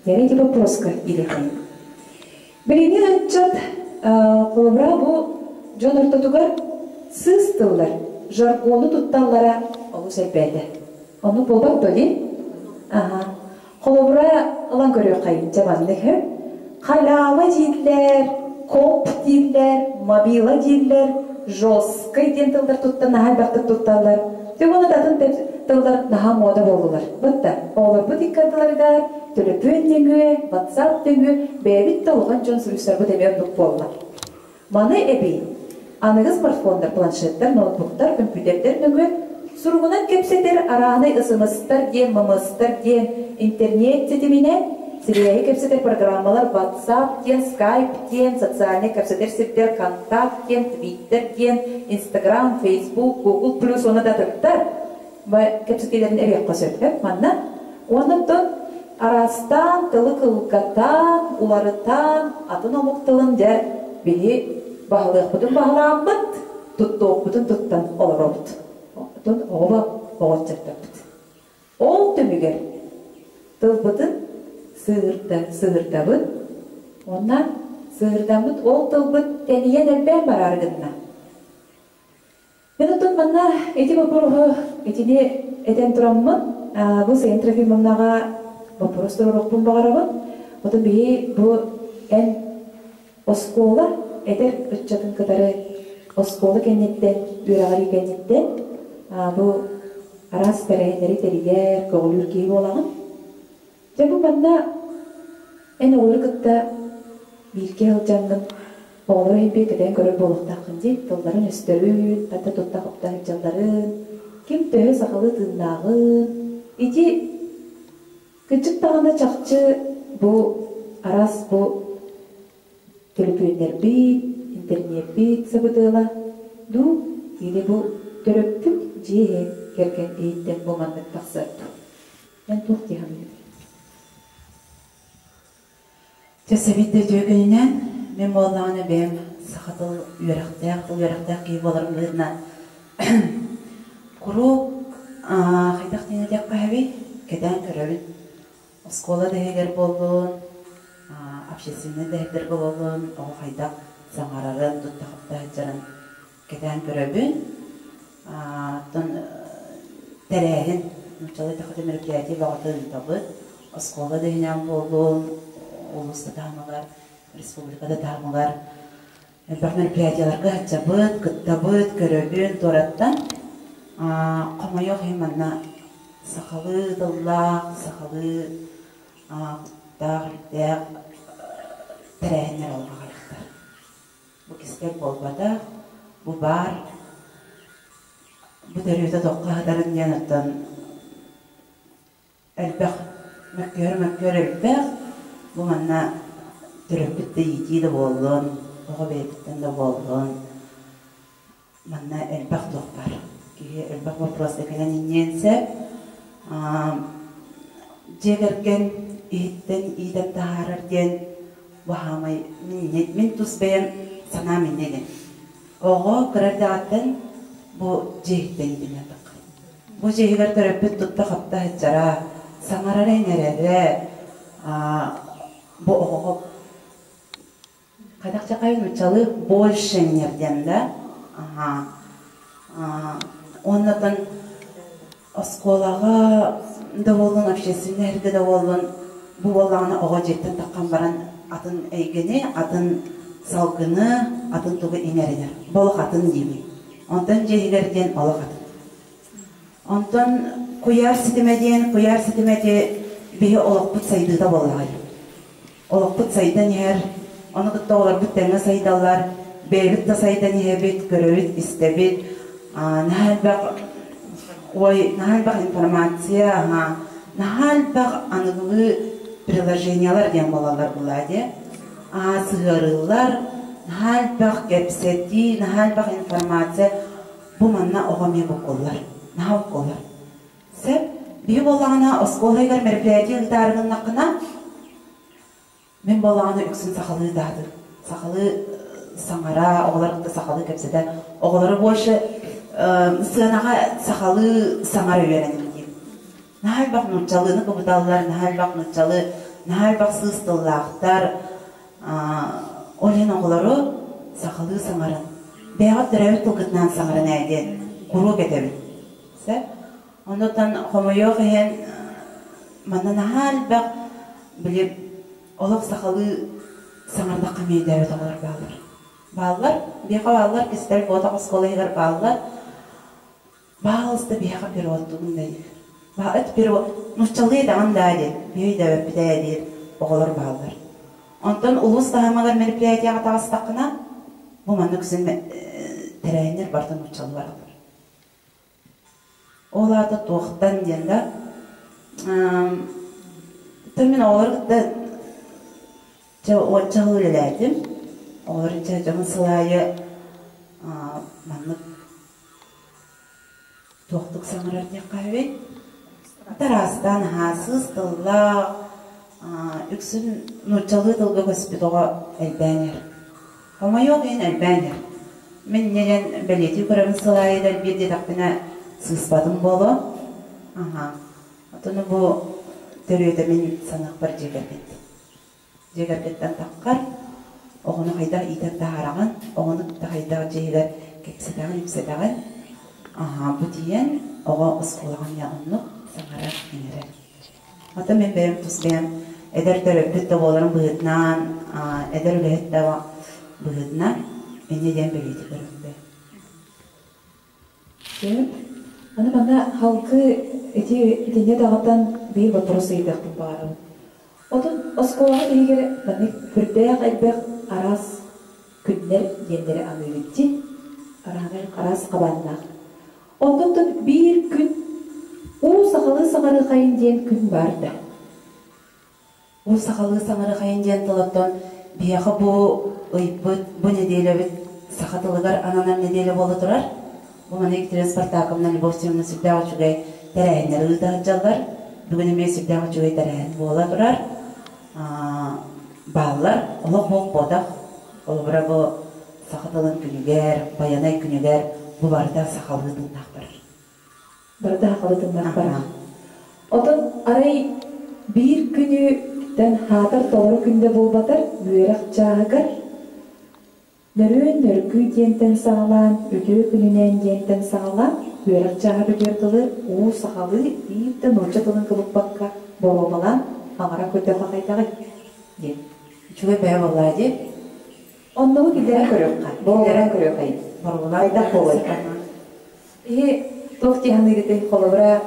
Яра ити вопроска илиэхэйим. Билиҥҥи ыччат холобура бу дьон ортотугар сыыс тыллар, жаргону тутталлара олус элбээтэ. Ону буолбат дуо дии? Аха. Холобура ылан көрүөххэйин, дьэ маннык үһү. Халява дииллэр, комп дииллэр, мобила дииллэр, жесткай диэн тыллар туттан наһаа элбэхтик тутталлар. Дьэ уонна да атын тыллар наһаа муода буоллулар. Бытта, оҕолорбут икки ардыларыгар төлөпүөн нөҥүө, WhatsApp нөҥүө бэйэбит да улахан дьон суруйсарбыт эмиэ оннук буолла. Маны эбии, аныгы смартфоннар, планшеттар, ноутбуктар, көмпүүтэрдэр нөҥүө суругунан кэпсэтэр араанай СМС-тар диэн, ММС-тар диэн интернет ситиминэн сибээһи кэпсэтэр программалар WhatsApp диэн, Skype диэн, социальнай кэпсэтэр сирдэр Контакт диэн, Twitter диэн, Instagram, Facebook, Google плюс уонна да атыттар кэпсэтиилэрин эбиэххэ сөп. Манна уонна оттон араастаан тылы кылгатан, уларытан, атын омук тылын дьэ биһи баһылыахпытын баһылааммыт, туттуохпутун туттан олоробут. Оттон оҕо оҕо ыччаттарбыт. Ол түмүгэр тылбытын сыһырда сыһырдабыт уонна сыһырдаммыт ол тылбыт тэнийэн элбээн бараары гынна. Мен оттон манна ити боппуруоһу итини этэн тураммын, бу Сайын Трофимовнаҕа боппуруос туруоруохпун баҕарабын. Отон биһи бу эн оскуола эдэр ыччатын кытары оскуола кэнниттэн, үөрэҕирии кэнниттэн бу араас тэрээһиннэри тэрийэр, көҕүлүүр киһи буолаҕын. Дьэ бу манна эн оҕолору кытта бииргэ сылдьаҥҥын оҕолору иһин биир кэтээн көрөр буолуохтааххын дии, тылларын-өстөрүн, ханна тутта-хапта сылдьалларын, ким төһө сахалыы тыыннааҕын. Ити кырдьык даҕаны чахчы бу араас бу төлөпүөннэрбит, интернеппит сабыдыала дуу или бу төрөппүт дьиэ иһэ кэргэн иһиттэн бу маннык тахсар дуу? Эн туох дии саныыгын? Чэ, сэбиттэ үтүөкүнүнэн мин буоллаҕына бэйэм саха тыл үөрэхтээх, тыл үөрэхтээх киһи буоларым быһыытынан куруук хайдах диэн этиэххэ сөбүй, кэтээн көрөбүн. Оскуола да иһигэр буоллун, общественнай да иһиттэргэ буоллун, оҕо хайдах саҥарарын, тутта-хапта сылдьарын кэтээн көрөбүн. Оттон тэрээһин, нууччалыы эттэххэ мероприятие бөҕөтө ыытабыт. Оскуола да иһинэн буоллун, улуус да таһымыгар, республика да таһымыгар элбэх мероприятиеларга сылдьабыт, кыттабыт, көрөбүн туораттан. Хомойуох иһин манна сахалыы тыллаах, сахалыы куттаах, үрдээх тэрээһиннэр олоҕо Бу кистэл буолбатах, бу баар, бу төрүөтэ тоххо сытарын диэн оттон элбэх мөккүөр-мөккүөр элбэх. Бу манна төрөппүт да иитии да буоллун, оҕо бэйэтиттэн да буоллун, манна элбэх туох баар. Киһи элбэх боппуруоска кэлэн инниэн сөп. Дьиэ кэргэн иһиттэн иитэн таһаарар диэн баһаамай мин тус бэйэм санаам инньэ диэн. Оҕо кыра эрдэҕиттэн бу дьиэ иһиттэн иитиллибэтэххэ. Бу дьиэ иһигэр төрөппүт тутта-хапта сылдьара, саҥарара-иҥэрэрэ бу оҕоҕо Хайдах чахай нууччалыы больше диэн да аха уоннатан оскуолаҕа да буоллун общественнай эргэ да буоллун бу буоллаҕына оҕо дьиэттэн таххан баран атын эйгэни атын салгыны атын тугу иҥэринэр бу олох атын диибин онтон дьиэ иһигэр диэн олох атын онтон куйаар ситимэ диэн куйаар ситимэ ити биһи олохпут сайдыыта буоллаҕай Олохпут сайдан иһэр, ону кытта оҕолорбут тэҥҥэ сайдаллар. Бэйэбит да сайдан иһэбит, көрөбүт, истэбит. Наһаа элбэх ой, наһаа элбэх информация, аха, наһаа элбэх аныгылыы приложениялар диэн буолаллар булаа дии. Сыһыарыылар, наһаа элбэх кэпсэтии, наһаа элбэх информация бу манна оҕо эмиэ буккуллар, наһаа буккуллар. Сөп. Биһи буоллаҕына оскуола иһигэр мероприятие ыытаары гыннаххына, мин буоллаҕына үксүн сахалыы ытаатым. Сахалыы саҥара, оҕолор кытта сахалыы кэпсэтэ, оҕолору больше сыанаҕа сахалыы саҥара үөрэним диир. Наһаа элбэх нууччалыыны кыбыталлар, наһаа элбэх нууччалыы, наһаа элбэх сыыс тыллаахтар. Ол иһин оҕолору сахалыы саҥарын, бэйэҕит төрөөбүт тылгытынан саҥаран ээ диэн куруук этэбин. Сөп. Оннуттан хомойуох иһин манна наһаа элбэх били олох сахалыы саҥардахха эмиэйдээбит оҕолор бааллар. Бааллар, биһиэхэ бааллар, кистэл буотах оскуола иһигэр бааллар. Баалыста биһиэхэ переводтугун да диир. Баат перевод нууччалыы даҕан даа диэн, биһи өйдөөбөппүт ээ диир оҕолор бааллар. Онтон улуус таһымыгар мероприятиеҕа таҕыстаххына, бу маннык үксүн тэрээһиннэр барыта нууччалыы бараллар. Ол аата туохтан диэн да, мин оҕолору кытта чэ уонча сыл үлэлээтим. Оҕолору чэ дьонун сыл аайы маннык туохтук саҥарар диэххэ үһү. Тараастаан аһаа сыыс тыллаах, үксүн нууччалыы тылга көспүт оҕо элбээн иһэр. Хомойуох иһин элбээн иһэр. Мин инньэ диэн бэлиэтии көрөбүн сыл аайы да элбиир диэтэхпинэ сыыспатым буолуо. Аһаа. Отону бу төрүөтэ мин саныахпар дьиэ кэргэн. Дьиэ кэргэттэн таххар, оҕону хайдах иитэн таһаараҕын, оҕону кытта хайдах дьиэ иһигэр кэпсэтэҕин-ипсэтэҕин, аһаа, бу тиийэн оҕо оскуолаҕа эмиэ оннук саҥарар-иҥэрэр. Ата мин бэйэм тус бэйэм эдэр төрөппүт да буоларым быһыытынан, эдэр үлэһит да быһыытынан инньэ диэн бэлиэтии көрөбүн. Сөп. Аны манна халкы ити итиннэ даҕатан биир боппуруос ыйытыахпын баҕарабын. Отон оскуолаҕа иһигэр маннык сүрдээх элбэх араас күннэр диэннэри аныыбыт дии. Араанай араас хабааннаах. Онтон биир күн уу сахалыы саҥарыахайын диэн күн баар да. Уу сахалыы саҥарыахайын диэн тылыттан биһиэхэ бу ыйбыт, бу нэдиэлэбит саха тылыгар ананар нэдиэлэ буола турар. Бу маны Екатерина Спартаковна Любовь Семеновна сүрдээх үчүгэй тэрээһиннэри ыыта сылдьаллар. Бүгүн эмиэ сүрдээх үчүгэй тэрээһин буола турар. Бааллар. Олох буолбатах. Холобура бу саха тылын күнүгэр, Байанай күнүгэр бу барыта сахалыы тыыннаах барар. Барыта сахалыы тыыннаах барар. Отон арай биир күнү хаатар толору күндэ буолбатар үөрэх чааһыгар Нөрүөн нөргүй диэнтэн саҕалаан, үтүө күнүнээн диэнтэн саҕалаан, үөрэх чааһа бүтүөр дылы уу сахалыы биир да нуучча тылын кыбыппакка боруобалаан аҥара көрдөххө хайдаҕый диэн. Үчүгэй бэйэ буоллаа дии. Оннугу киллэрэн көрүөххэ, боруобалаан көрүөххэйин. Боруобалаан Хайдах буолуой? Иһи туох дии саныыгытый? Холобура,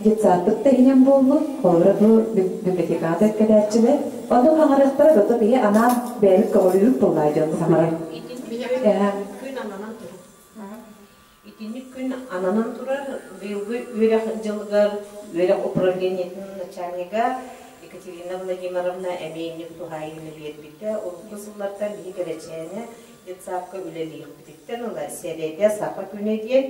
детсадпыт да иһинэн буоллун, холобура бу библиотекаҕа да кэлээччилэр. Оннук хаҥарыахтара да биһи анаан бэйэбит көҕүлүүрүк буоллаа дьон саҥарар. Күн ананан турар. Итинник күн ананан турар быйылгы үөрэх дьылыгар үөрэх управлениетын начальнига Екатерина Владимировна эмиэ инник туһаайыыны биэрбитэ. Урукку сыллартан биһи Кэрэчээнэ детсадка үлэлиэхпититтэн ыла сэрэдэ саха күнэ диэн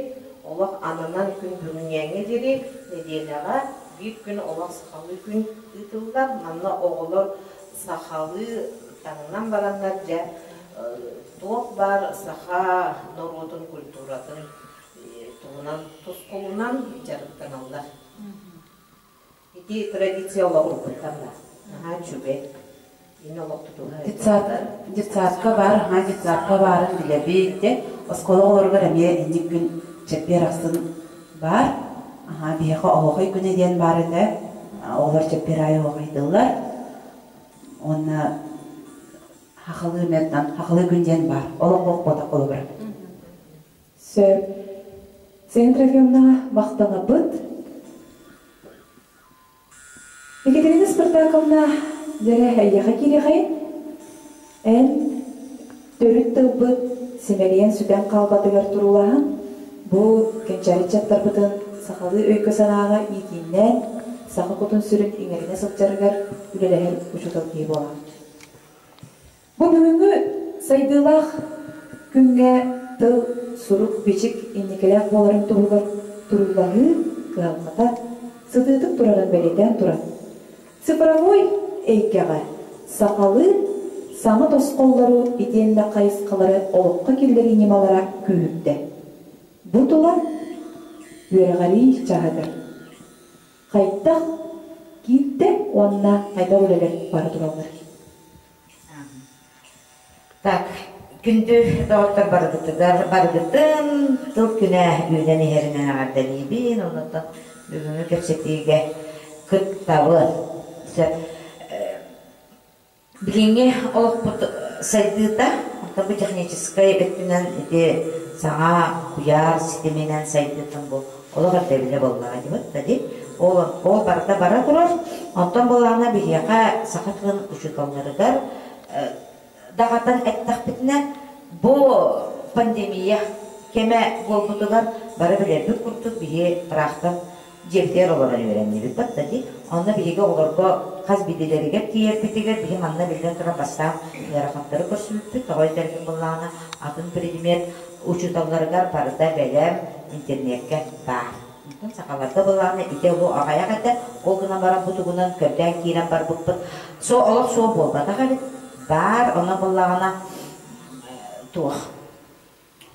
олох ананан күн бүгүҥҥээҥҥэ диэри нэдиэлэҕэ биир күн олох сахалыы күн ыытыллар. Манна оҕолор сахалыы таҥнан бараннар дьэ туох баар саха норуотун культуратын туһунан тускулунан дьарыктаналлар. Ити традиция олоҕурбуттар да наһаа үчүгэй. Ини олох тутуһар. Детсадка баар, аһаа детсадка баарын билэбит де. Оскуола оҕолоругар эмиэ инник күн чэппиэр ахсын баар. Аһаа биһиэхэ оһуохай күнэ диэн баар этэ. Оҕолор чэппиэр аайы оһуохайдыыллар. Уонна хахалыы меттан хахалыы күн диэн баар. Олох буолбатах холобура. Сөп. Сен Трофимовнаҕа махтанабыт. Екатерина Спартаковна, дьэрэ эйиэхэ киириэхэйин. Эн Төрүт тылбыт симэлийэн сүтэн хаалбатыгар туруулаһан, бу кэнчээри ыччаттарбытын сахалыы өйгө-санааҕа иитииннээн, саха кутун-сүрүн иҥэринэ сылдьарыгар үлэлэһэр учуутал киһи буолаҕын. Бу бүгүҥҥү сайдыылаах күҥҥэ тыл, сурук-бичик инникилээх буоларын туһугар туруулаһыы кыһалҕата сытыытык турарын бэлиэтээн туран, цифровой эйгэҕэ сахалыы саҥа тосхоллору итиэннэ хайысхалары олоххо киллэрии ньымалара күүһүрдэ. Бу тула үөрэҕирии чааһыгар хайдах киирдэ уонна хайдах үлэлэр бара тураллар? Так, күндү доҕоттор барыгытыгар барыгытын тыл күнэ үүнэн иһэринэн эҕэрдэлиибин, оннуттан бүгүҥҥү кэпсэтиигэ кыттабын. Сөп. Билиҥҥи олохпут сайдыыта, онтон бу техническай өттүнэн ити саҥа куйаар ситиминэн сайдыытын бу олох ирдэбилэ буоллаҕа диэбит да дии. Ол, ол барыта бара турар. Онтон буоллаҕына биһиэхэ саха тылын учууталларыгар даҕатан эттэхпитинэ, бу пандемия кэмэ буолбутугар бары билэрбит курдук биһи ыраахтан дьиэбитигэр олорон үөрэннибит да дии. Онно биһиги оҕолорго хас биирдиилэригэр тиийэрбитигэр биһи манна биллэн туран бастаан ыарахаттары көрсүбүппүт. Тоҕо этэрбин буоллаҕына атын предмет учууталларыгар барыта бэлэм интернеккэ баар. Онтон сахаларга былаана ити бу аҕайах этэ, ол гынан баран бу тугунан көрдөөн киирэн барбыппыт. Со олох суох буолбатах эбит. Баар, онон буллаҕына туох.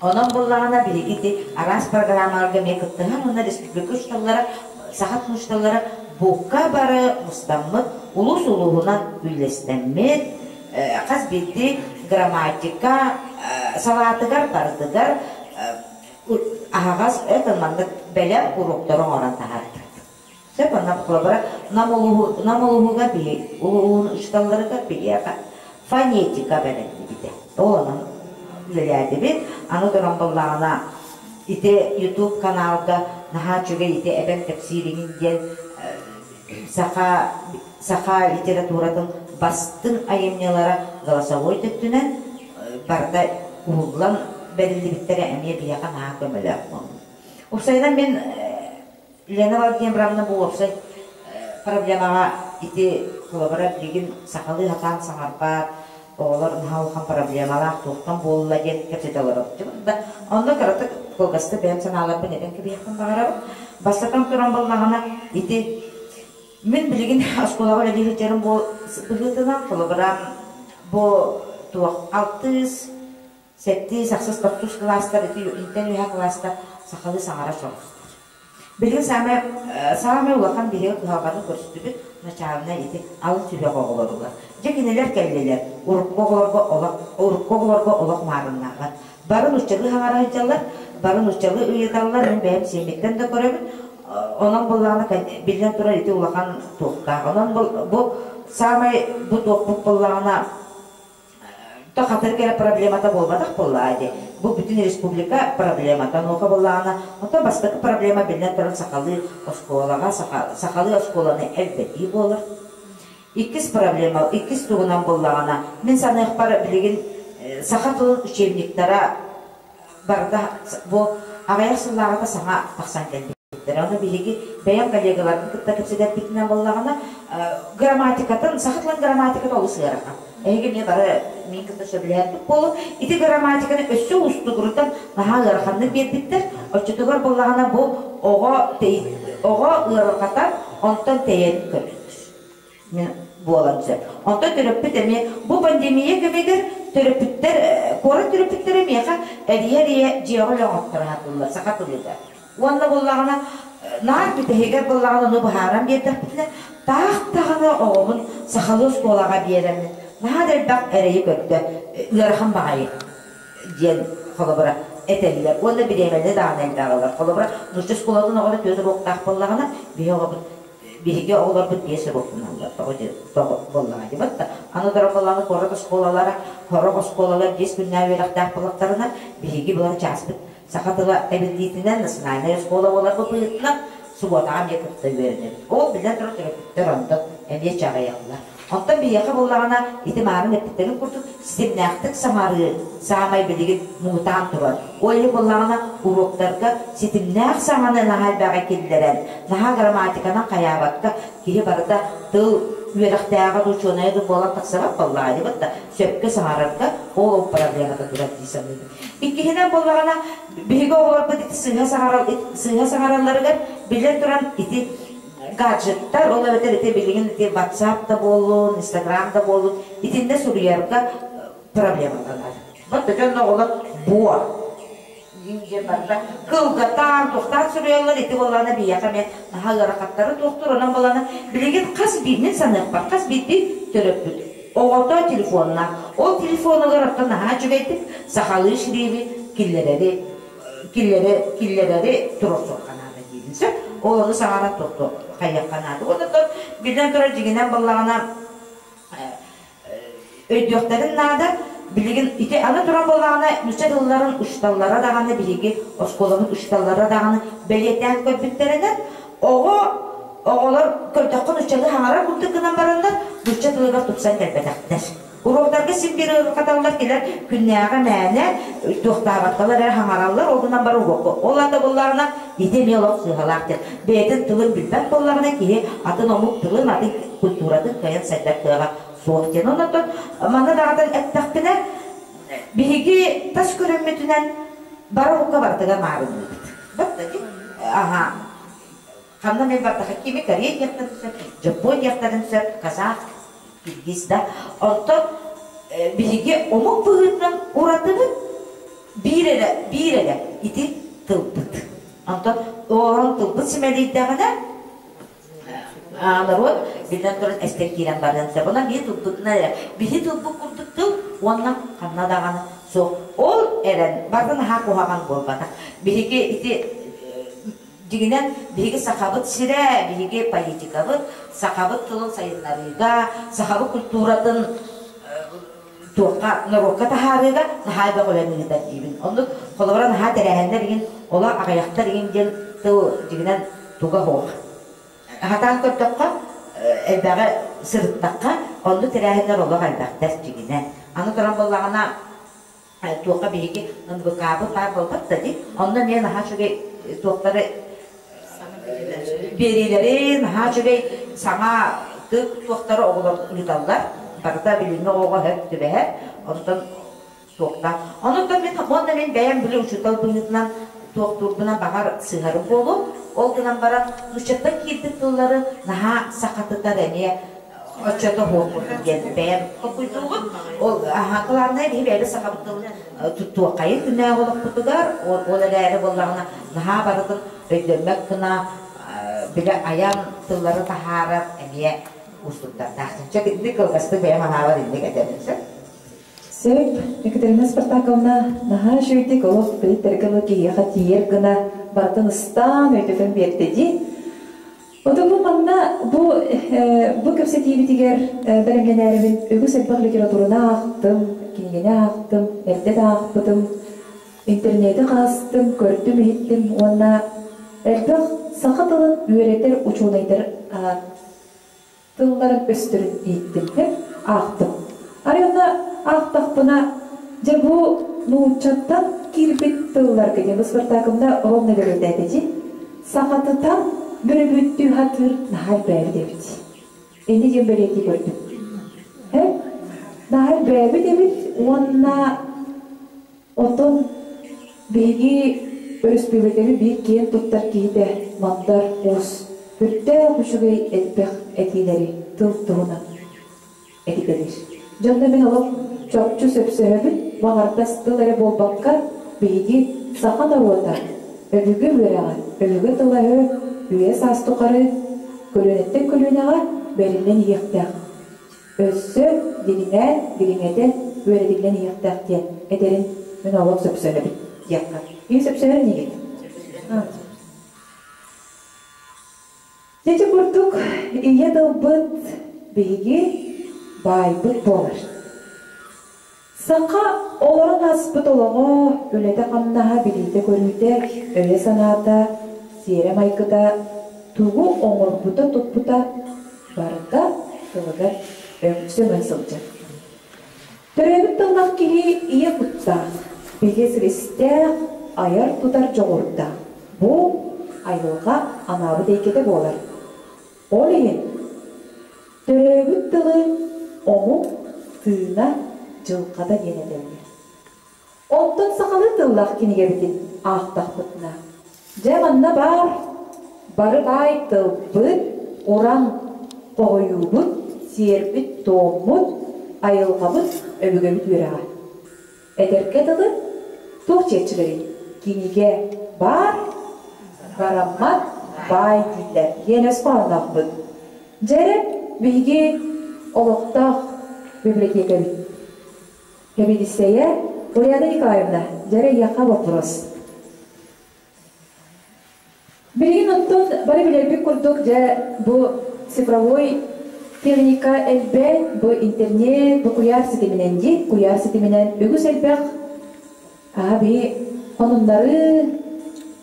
Онон буллаҕына биһиги ити араас программаларга эмиэ кыттыһан уонна республика учууталлара, саха учууталлара бука бары мустаммыт, улуус улууһунан үллэстэммит, хас биирдии грамматика салаатыгар барытыгар аһаҕас это маннык бэлэм уруоктары оҥорон таһаардыбыт. Сөп онно холобура Нам улууһуга биһи улууһун учууталларыгар биһиэхэ фонетика бэриллибитэ. Ол онон үлэлээтибит. Аны туран буоллаҕына ити YouTube каналга наһаа үчүгэй ити эбэм кэпсииригин диэн саха саха литературатын бастыҥ айымньылара голосовой өттүнэн барыта уһуллан бэриллибиттэрэ эмиэ биһиэхэ наһаа көмөлөөх буолла. Уопсайынан мин Лена Владимировна бу уопсай проблемаҕа ити холобура билигин сахалыы сатаан саҥарбат оҕолор наһаа улахан проблемалаах туохтан буолла диэн кэпсэтэ олоробут да онно кыратык кылгастык бэйэм санааларбын этэн кэбиһиэхпин баҕарабын. Бастатан туран буоллаҕына ити Мин билигин оскуолаҕа үлэлии сылдьарым быһыытынан, холобура, бу туох алтыс, сэттис, ахсыс, тохсус кылаастар ити интэн үөһэ кылаастар сахалыы саҥара соҕустар. Билигин саамай саамай улахан биһиги кыһалҕаны көрүстүбүт начаалынай ити алын сүһүөх оҕолоругар. Дьэ кинилэр кэллилэр, урукку оҕолорго олох урукку оҕолорго олох маарыннаабат. Бары нууччалыы саҥара сылдьаллар, бары нууччалыы ыйыталлар, мин бэйэм сиэммиттэн да көрөбүн. Онон буоллаҕына, биллэн турар, ити улахан туохтаах. Онон бу саамай бу туохпут буоллаҕына, то хатырык эрэ проблемата буолбатах буоллаҕа дии. Бу бүтүн республика проблемата. Онуоха буоллаҕына, оттон бастакы проблема биллэн турар сахалыы оскуолаҕа, сахалыы оскуоланы элбэтии буолар. Иккис проблема, иккис тугунан буллаҕына, мин саныахпар билигин саха тылын учебниктара барыта бу аҕыйах сыллааҕыта саҥа тахсан кэлбиттэр. Ону биһиги бэйэм коллегаларбын кытта кэпсэтэрбитинэн буоллаҕына, грамматикатын, саха тылын грамматиката олус ыарахан. Эһиги эмиэ бары миин кытта сөбүлэһэрбит буолуо. Ити грамматиканы өссө уустугурутан наһаа ыараханнык биэрбиттэр. Оччотугар буоллаҕына бу оҕо оҕо ыарырҕатан, онтон тэйэн көрөр. буолан сөп. Онтон төрөппүт эмиэ бу пандемия кэмигэр төрөппүттэр куорат төрөппүттэрэ миэхэ эрийэ-эрийэ дьиэҕэ үлэ оҥотторо сатыыллар саха тылыгар. Уонна буоллаҕына наар бүтэһигэр буоллаҕына ону быһааран биэрдэхпитинэ таах даҕаны оҕобун сахалыы оскуолаҕа биэрэммин наһаа да элбэх эрэйи көрдө ыарахан баҕайы диэн холобура этэллэр уонна бириэмэни даҕаны элбэх ылар. Холобура нуучча оскуолатын оҕото түөрт уруоктаах буоллаҕына биһи оҕобут биһиги оҕолорбут биэс уруоктаналлар тоҕо тоҕо буоллаҕа дии да аны дороголааны куорат оскуолалара сорох оскуолалар биэс күннээх үөрэхтээх буоллахтарына биһиги булар чааспыт саха тыла эбиллиитинэн национальнай оскуола буоларбыт быһыытынан субуотаҕа эмиэ кытта үөрэнэбит ол биллэн турар төрөппүттэр онтон эмиэ чаҕыйаллар. Онтон биһиэхэ буоллаҕына ити маарын эппиттэрин курдук ситимнээхтик саҥарыы саамай билигин муҥутаан турар. Ол иһин буоллаҕына уруоктарга ситимнээх саҥаны наһаа элбэҕи киллэрэн, наһаа грамматиканан хайаабакка киһи барыта тыл үөрэхтээҕэ да учуонайа да буолан тахсыбат буоллаҕа дии да сөпкө саҥарарга ол ол проблемата турар дии саныыбын. Иккиһинэн буоллаҕына биһиги оҕолорбут ити сыыһа саҥарал сыыһа саҥаралларыгар биллэн туран ити гаджеттар, ол эбэтэр ити билигин ити WhatsApp да буоллун, Instagram да буоллун, итиннэ суруйарга проблемаланар. Вот дьон оҕолор буо диэн барыта кылгатаан, туохтаан суруйаллар, ити буоллаҕына биһиэхэ эмиэ наһаа ыарахаттары туохтуур, онон буоллаҕына билигин хас биир, мин саныахпар, хас биирдии төрөппүт оҕото телефоннаах. Ол телефонугар оттон наһаа үчүгэйдик сахалыы шриби киллэрэри киллэри киллэрэри туруорсуохха наада диибин сөп. Ол ону саҥаран туохтуох хайыахха наада. Онон биллэн турар дьиҥинэн буоллаҕына өйдүөхтэрин наада. Билигин ити аны туран буоллаҕына нуучча тылларын учууталлара даҕаны биһиги оскуолабыт учууталлара даҕаны бэлиэтээн көрбүттэринэн оҕо оҕолор көрдөххө нууччалыы хаҥарар курдук гынан бараннар нуучча тылыгар тупсан кэлбэтэхтэр. Уруоктарга син биир ыарырҕаталлар кэлэр күннээҕи мээнэ туохтаабатталар эрэ хаҥараллар ол гынан баран уруокка ол аата буоллаҕына ити эмиэ олох сыыһалаах диэн бэйэтин тылын билбэт буоллаҕына киһи атын омук тылын атын культуратын кыайан сайдар кыаҕа суох диэн. Онон манна даҕатан эттэхпинэ, биһиги тас көрүммүтүнэн бары омукка барытыгар маарынныыбыт. Аха. Ханна мен бардаха кими Корея диэхтэрин сөп, Жапон диэхтэрин сөп, казах, киргиз да. Онтон биһиги омук быһыытынан уратыбыт биир эрэ, биир эрэ ити тылбыт. Онтон оҕолорун тылбыт симэлийдэҕинэ Норуот биллэн туран эстэн киирэн барыан сөп. Онон биһи тылбытынан эрэ, биһи тылбыт курдук тыл уонна ханна даҕаны суох. Ол эрэн барыта наһаа куһаҕан буолбатах. Биһиги ити дьиҥинэн биһиги сахабыт сирэ, биһиги политикабыт сахабыт тылын сайыннарыыга, сахабыт культуратын туохха норуокка таһаарыыга наһаа элбэх үлэни ыытар диибин. Оннук холобура наһаа тэрээһиннэр игин ола аҕыйахтар игин диэн тыл дьиҥинэн туга суох. Хатаан көрдөххө, элбэҕи сырыттахха, оннук тэрээһиннэр олох элбэхтэр дьиҥинэн. Аны туран буоллаҕына, туохха биһиги НВК-быт баар буолбат да дии. Онно эмиэ наһаа үчүгэй туохтары биэриилэри наһаа үчүгэй саҥа тык туохтары оҕолор ыыталлар. Барыта билиҥҥи оҕоҕо сөп түбэһэр. Онтон суохтаах. Онон мин уонна мин бэйэм били учуутал быһыытынан туохтуурбунан баҕар сыһарым буолуо. Ол гынан баран нууччаттан киирбит тыллары наһаа сахатытар эмиэ оччото суох курдук диэн бэйэм толкуйдуубун. Ол главное биһи бэйэбит сахабыт тылын туттуоххайын күннээҕи олохпутугар ол эрээри буоллаҕына наһаа барытын өйдөммөт гына бile айан тыллары таһаарар эмиэ уустуктардаах. Чэ итинник кылгастык бэйэм анаабар инник этэбин сөп. Сөп, Екатерина Спартаковна наһаа үчүгэйдик олох билиттэргэ ыла киһиэхэ тиийэр гына барытын ыстаан өйдөтөн биэрдэ дии. Отон бу манна бу бу кэпсэтиибитигэр бэлэмнэнээрибин үгүс элбэх литератураны аахтым, кинигэни аахтым, эрдэ да аахпытым, интернети хаастым, көрдүм-иһиттим уонна элбэх саха тылын үөрэтэр учуонайдар тылларын өстөрүн иһиттим, аахтым. Арай онно аахтахпына, дьэ бу нууччаттан киирбит тылларга диэн бу Спартакымда ровно бэлиэтээтэ дии, сахатытан бөрөбүттүү сатыыр наһаа элбээбит эбит. Инни диэн бэлиэтии көрдүм. Э? Наһаа элбээбит эбит уонна Оттон биһиги өрөспүүбүлүкэбит биир киэн туттар киһитэ Мандар Уус сүрдээх үчүгэй элбэх этиилэри тыл туһунан этитэлиир. Дьонно мин олох чопчу сөпсөһөбүн, баҕардас тыл эрэ буолбакка, биһиги саха норуота өбүгэ үөрэҕэ, өбүгэ тыла-өһө үйэ-саас тухары көлүөнэттэн көлүөнэҕэ бэриллэн иһиэхтээх. Өссө дириҥээн, дириҥэтэн үөрэтиллэн иһиэхтээх диэн этэрин мин олох сөпсөһөбүн диэххэ. Киһи сөпсөһөр инигит? Ити курдук ийэ тылбыт биһиги баайбыт буолар. Саха олорон ааспыт олоҕо, үлэтэ-хамнаһа, билиитэ-көрүүтэ, өйө-санаата, сиэрэ-майгыта, тугу оҥорбута-туппута барыта тылыгар. сөҥөн сылдьар. Төрөөбүт тыллаах киһи ийэ куттаах, бигэ силистээх, айар-тутар дьоҕурдаах. Бу айылҕа анаабыт эйгэтэ буолар. Ол иһин төрөөбүт тылы омук тыына дьылҕата диэн этэллэр. Онтон сахалыы тыллаах кинигэбитин аахтахпытына, дьэ манна баар бары баай тылбыт, уран хоһуйуубут, сиэрбит-туоммут, айылҕабыт, өбүгэбит үөрэҕэ. Эдэргэ дылы туох диэччилэрий? Кинигэ баар, бараммат баай дииллэр диэн өс хоһоонноохпут. Дьэ эрэ, биһиги олохтоох библиотекабыт Сэбиэдиссэйэ Ульяна Николаевна, дьэ эйиэхэ вопрос. Билигин оттон бары билэрбит курдук дьэ бу цифровой техника элбээн, бу интернет, бу куйаар ситиминэн дии, куйаар ситиминэн үгүс элбэх аха биһи хонуннары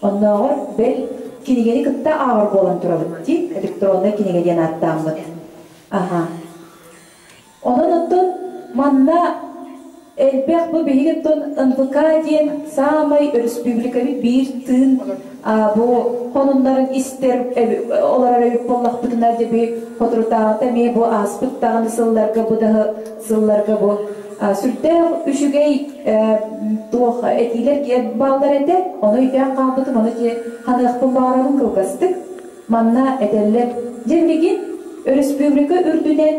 оннооҕор бэл кинигэни кытта ааҕар буолан турабыт дии, электроннай кинигэ диэн ааттааммыт. Аха. Онон оттон манна элбэх бу биһиги оттон НВК диэн саамай өрөспүүбүлүкэбит биир тыын бу хонуннарын истэр олорор эбит буоллахпытына дьэ би соторутааҕыта эмиэ бу ааспыт даҕаны сылларга бу да сылларга бу сүрдээх үчүгэй туох этиилэр бааллар этэ ону өйдөөн хаалбытым ону ханыахпын баҕарабын кылгастык Манна этэллэр, дьэ билигин өрөспүүбүлүкэ үрдүнэн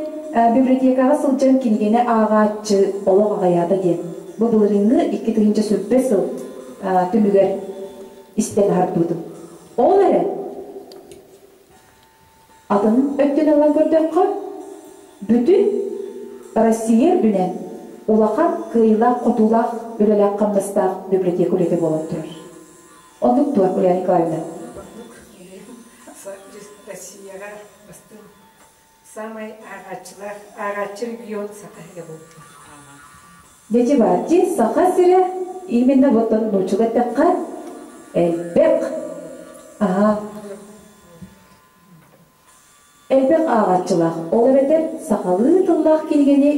библиотекаҕа сылдьан кинигэни ааҕааччы олох аҕыйаата диэн. Бу былырыыҥҥы 2020 сыл түмүгэр истэн аһарбытым. Ол эрэн, атын өттүн ылан көрдөххө, бүтүн Россия үрдүнэн улахан кыайыылаах-хотуулаах үлэлээх-хамнастаах библиотека үлэтэ буолан турар. Оннук дуо, Ульяна Николаевна? Оннук. Россияҕа бастыҥ саамай ааҕааччылаах ааҕааччы регион Саха сирэ буолбута. Дети баати Саха сирэ именно вот он нууччалыы эттэххэ элбэх аха элбэх ааҕааччылаах ол эбэтэр сахалыы тыллаах кинигэни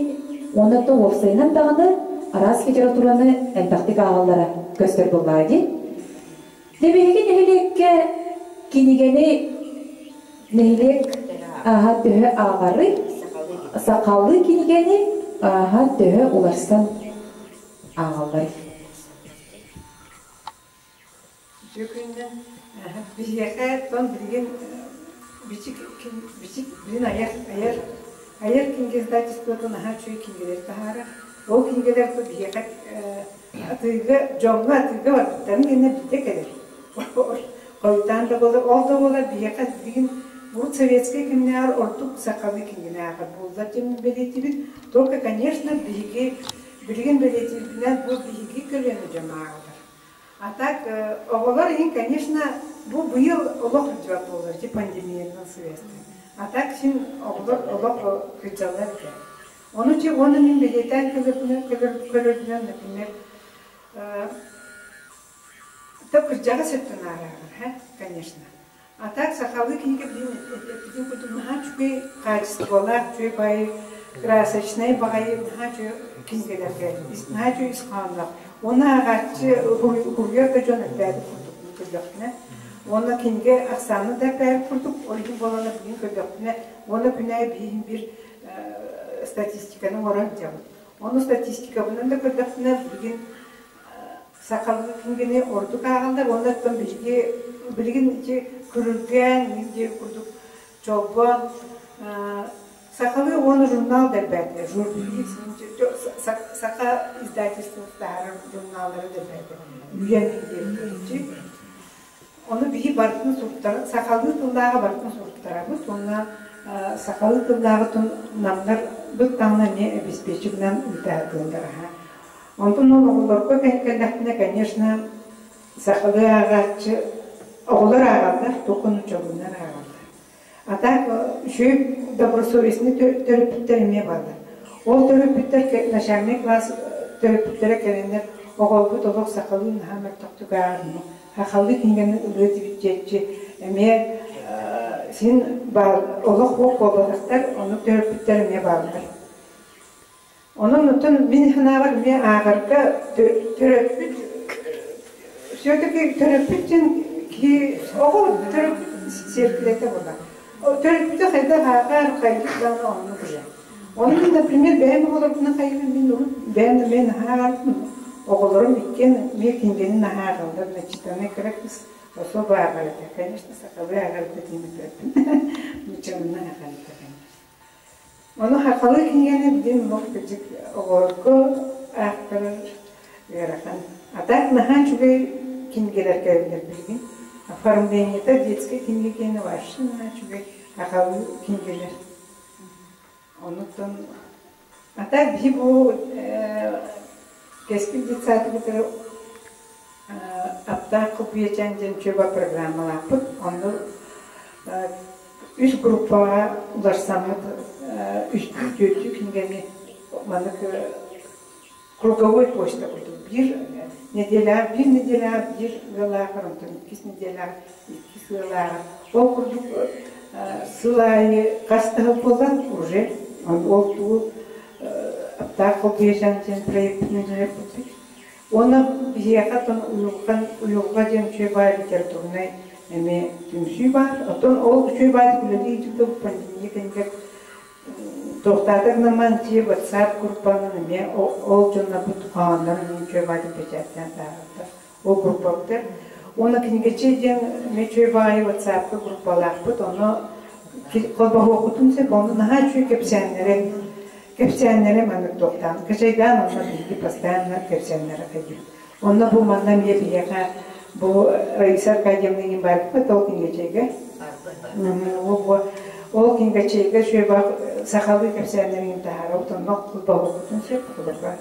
уонна то уопсайынан даҕаны араас литератураны элбэхтик ааҕаллара көстөр буоллаҕа дии. Дьэ биһиги нэһилиэккэ кинигэни нэһилиэк ааһа төһө ааҕарый, сахалыы кинигэни ааһа төһө уларсан ааҕалларый? Үтүө күнүнэн биһиэхэ оттон билигин бичик бичик билин айар айар айар кинигэ издательствотын наһаа үчүгэй кинигэлэри таһаарар. Ол кинигэлэр биһиэхэ атыыга дьоҥҥо атыыга барбыттарын кэннэ биирдэ кэлэр. Хойутаан да буолар, ол да буолар биһиэхэ билигин урут советскай кэмнээҕэр ордук сахалыы кинигэни ааҕар буоллар диэн бэлиэтиибин. Только, конечно, биһиги билигин бэлиэтиирбинэн бу биһиги көлүөнэ дьон ааҕаллар. А так, оҕолор иһин, конечно, бу быйыл олох кырдьыбат буоллар, ити пандемиянан сыбиэстэн. А так син оҕолор олох кырдьаллар этэ. Ону чи уонна мин бэлиэтээн көрөрбүнэн, көрөрбүнэн, например, то кырдьаҕас өттүн ааҕар, конечно. А так сахалыы кинигэ билин эппитин курдук наһаа үчүгэй хаачыстыбалаах, үчүгэй баҕайы красочнай баҕайы наһаа үчүгэй кинигэлэргэ наһаа үчүгэй ис хоһоонноох. Уонна ааҕааччы уһуйар да дьон элбээбит курдук көрдөхпүнэ. Уонна кинигэ ахсаана да элбээбит курдук, ол иһин буолана билигин көрдөхпүнэ, уонна күн аайы биһиги биир статистиканы оҥорон дьабыт. Ону статистикабынан да көрдөхпүнэ билигин сахалыы кинигэни ордук ааҕаллар уонна оттон биһиги билигин ити күрүлгээн диир курдук чолбон сахалыы уонна журнал да элбээтилэр саха издательство таһаарар журналлара да элбээтэ үйэн диэн ону биһи барытын суруттара сахалыы тыллааҕы барытын суруттарабыт уонна сахалыы тыллааҕытын намнар быт даҕаны эмиэ обеспечигынан ыытаатыыллар аха Онтон ол оҕолорго кэллэхпинэ, конечно, сахалыы ааҕааччы оҕолор ааҕаллар, туох нууччалыынан ааҕаллар. А так үчүгэй добросовестный төрөппүттэр эмиэ бааллар. Ол төрөппүттэр начальный класс төрөппүттэрэ кэлэннэр оҕолорбут олох сахалыы наһаа мөлтөхтүк ааҕар, сахалыы кинигэни ылыа диэбит диэччи эмиэ. син баар олох уох буолбатахтар, оннук төрөппүттэр эмиэ бааллар. Онон оттон мин санаабар эмиэ ааҕарга төрөппүт все-таки төрөппүт диэн киһи оҕо төрөппүт сиэркилэтэ буолар. Төрөппүтэ хайдах ааҕар, хайдах даҕаны оннук билэр. Онон, например, бэйэм оҕолорбунан хайыыбын мин урут бэйэм эмиэ наһаа ааҕарбын. Оҕолорум иккиэн эмиэ кинигэни наһаа ааҕаллар. Начитанный кыра кыыс особо ааҕар этэ. Конечно, сахалыы ааҕар этэ диэн эппэппин. Нууччалыынан ааҕар этэ, конечно. Ону сахалыы кинигэни билигин олох кырдьык оҕолорго аахтарар ыарахан. А так наһаа үчүгэй кинигэлэр кэлэллэр билигин. Оформлениета детскай кинигэ киэнэ вообще наһаа үчүгэй сахалыы кинигэлэр. Онуттан а так биһи бу Кэскил детсадыбытыгар Аптаах купуйачаан диэн чөба программалаахпыт. Онно үс группаҕа уларсаммыт үстүү түөртүү кинигэни маннык круговой почта курдук биир нэдиэлэҕэ биир нэдиэлэҕэ биир ыалааҕар онтон иккис нэдиэлэҕэ иккис ыалааҕар ол курдук сыл аайы хас да сыл буолан уже ол тугу аптаах купуйачаан диэн проектын үлэлэппиппит. Уонна биһиэхэ оттон уйулҕан уйулҕа диэн үчүгэй баай литературнай эмиэ түмсүү баар. Оттон ол үчүгэй баайдык үлэлии сылдьыбыт пандемия кэмигэр туохтаатар гынан ти WhatsApp группанан эмиэ ол дьоннорбут хоһооннорун эмиэ үчүгэй баайдык бэчээттээн таһаараллар. Ол группабытыгар. Уонна кинигэчи диэн эмиэ үчүгэй баайы WhatsApp-ка группалаахпыт. Ону холбоһуохпутун сөп. Ону наһаа үчүгэй кэпсээннэри Кэпсээннэрэ маннык туохтаан качайдаан онно биһиги постоянно кэпсээннэрэ хайдыбыт. Онно бу манна эмиэ биһиэхэ бу Раиса Аркадьевна иин барбыт ол кинигэчэйгэ. Ол кинигэчэйгэ сүөбэх сахалыы кэпсээннэрин таһаарабыт онно холбоһуохпутун сөп, олорго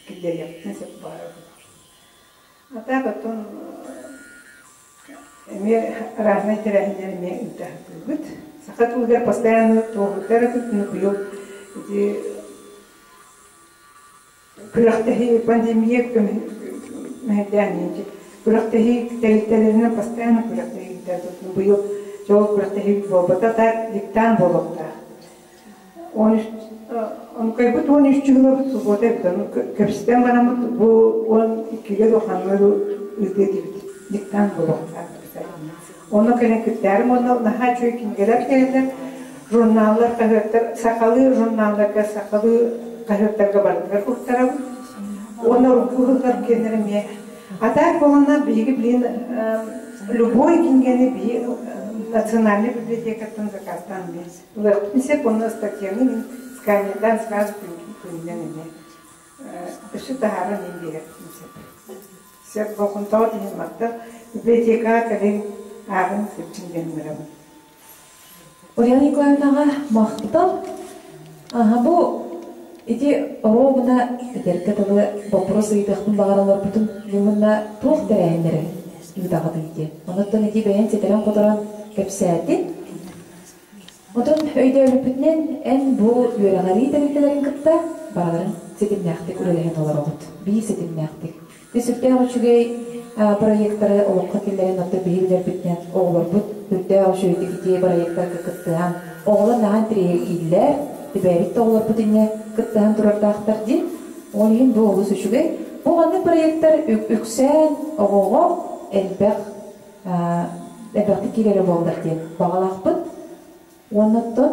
киллэриэхпитин сөп баарабыт. А так оттон эмиэ разные тэрээһиннэр эмиэ ыытаһытыыбыт. Саха тылыгар постоянно туоһутар этибит, быйыл ити күрэхтэһии пандемия мэһэйдээн күрэхтэһии тэрилтэлэринэн постоянно күрэхтэһии ыытар быйыл дьол күрэхтэһии буолбата так диктант буолуохтаах. Онкайбыт 13 чыһылабыт суббота эбит, ону кэпсэтэн бараммыт бу 12-гэ духанна ыытыа этибит, диктант буолуохтаах Онно кэлэн кыттаарым уонна наһаа үчүгэй кинигэлэр кэлэллэр, журналлар, хаһыаттар, сахалыы журналларга, сахалыы хаһыаттарга барытыгар куттарабыт. Уонна урукку ыһыллар киэннэр эмиэ. А так буолана биһиги билин любой кинигэни биһи национальный библиотекаттан заказтаан билс. Ылыахпын уонна статьяны мин сканердаан сразу күнүнэн эмиэ өссө таһааран мин биэриэхпин сөп. Сөп болҕомтоҕо иһин махтал. Библиотекаҕа кэлин ааҕын сылдьын диэн ыҥырабын. Ульяна Николаевнаҕа махтал. Аха бу ити оруобуна этэргэ дылы боппуруос ыйытыахпын баҕаралларбытын уонна туох тэрээһиннэри ыытаҕытый диэн. Онуттан ити бэйэн ситэрэн-хоторон кэпсээтин. Отон өйдөөбүппүтүнэн эн бу үөрэҕирии тэрилтэлэрин кытта барыларын ситимнээхтик үлэлэһэн олороҕут. Биир ситимнээхтик. Сүрдээх үчүгэй проекттары олоххо киллэрэн оттон биһиги билэрбитинэн оҕолорбут сүрдээх үчүгэйдик ити проектарга кыттыһан оҕолор наһаа интэриэһиргииллэр, түбээбит да оҕолорбут инньэ кыттыһан турардаахтар дии. Ол иһин бу олус үчүгэй. Бу маннык проектар үксээн оҕоҕо элбэх элбэхтик киирэрэ буоллар диэн баҕалаахпыт. Уонна оттон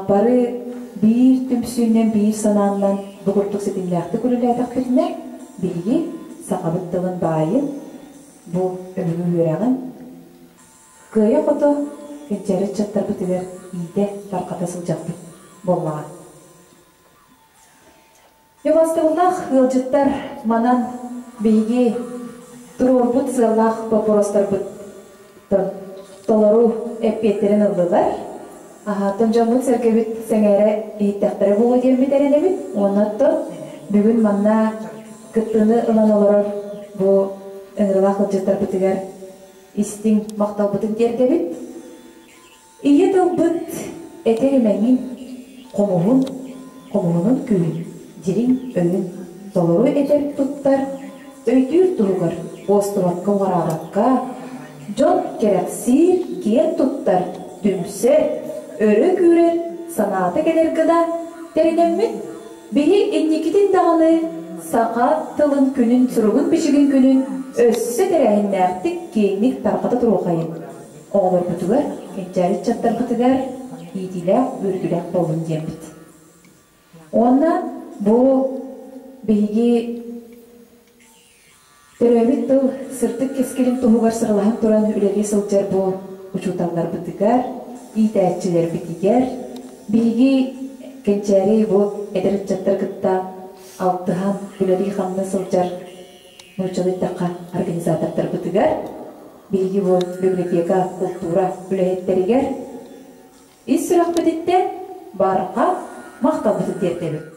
бары биир түмсүүнэн, биир санааннан бу курдук ситимнээхтик үлэлээтэхпитинэ, биһиги сахабыт тылын баайын, бу өбүгэ үөрэҕин кыайа-хото кэнчээри ыччаттарбытыгар иитэ тарҕата сылдьахпыт буоллаҕа. Убастабыллаах ыалдьыттар, манан биһиги туруорбут сыаллаах боппуруостарбыттан толору эппиэттэрин ыллылар. Аһааттан дьоммут-сэргэбит сэҥээрэ иһиттэхтэрэ буолуо диэммит эрэнэбит. Уонна оттон бүгүн манна кыттыыны ылан олорор бу ыҥырыылаах ыалдьыттарбытыгар истиҥ махталбытын тиэрдэбит. Ийэ тылбыт этэр имэҥин, хомуһун, хомуһунун күүһүн, дириҥ өйүн толору этэр туттар, өйдүүр туһугар уостубакка уҕараабакка, Дьон кэрэхсиир, киэн туттар, түмсэр, өрө күүрэр санаата кэлэр гына тэринэммит, биһи инникитин даҕаны саха тылын күнүн суругун-бичигин күнүн өссө тэрээһиннээхтик киэҥник тарҕата туруохайын, оҕолорбутугар, кэнчээри ыччаттарбытыгар иитиилээх, үөрдүүлээх буоллун диэммит. Уонна бу биһиги Төрөөбүт тыл сырдык кэскилин туһугар сыралаһан туран үлэлии сылдьар бу учууталларбытыгар, иитээччилэрбитигэр биһиги кэнчээри бу эдэр ыччаттары кытта алтыһан үлэлии-хамныы сылдьар нууччалыы эттэххэ организатордарбытыгар, биһиги бу библиотека, култуура үлэһиттэригэр ис сүрэхпититтэн барҕа махталбытын тиэрдэбит.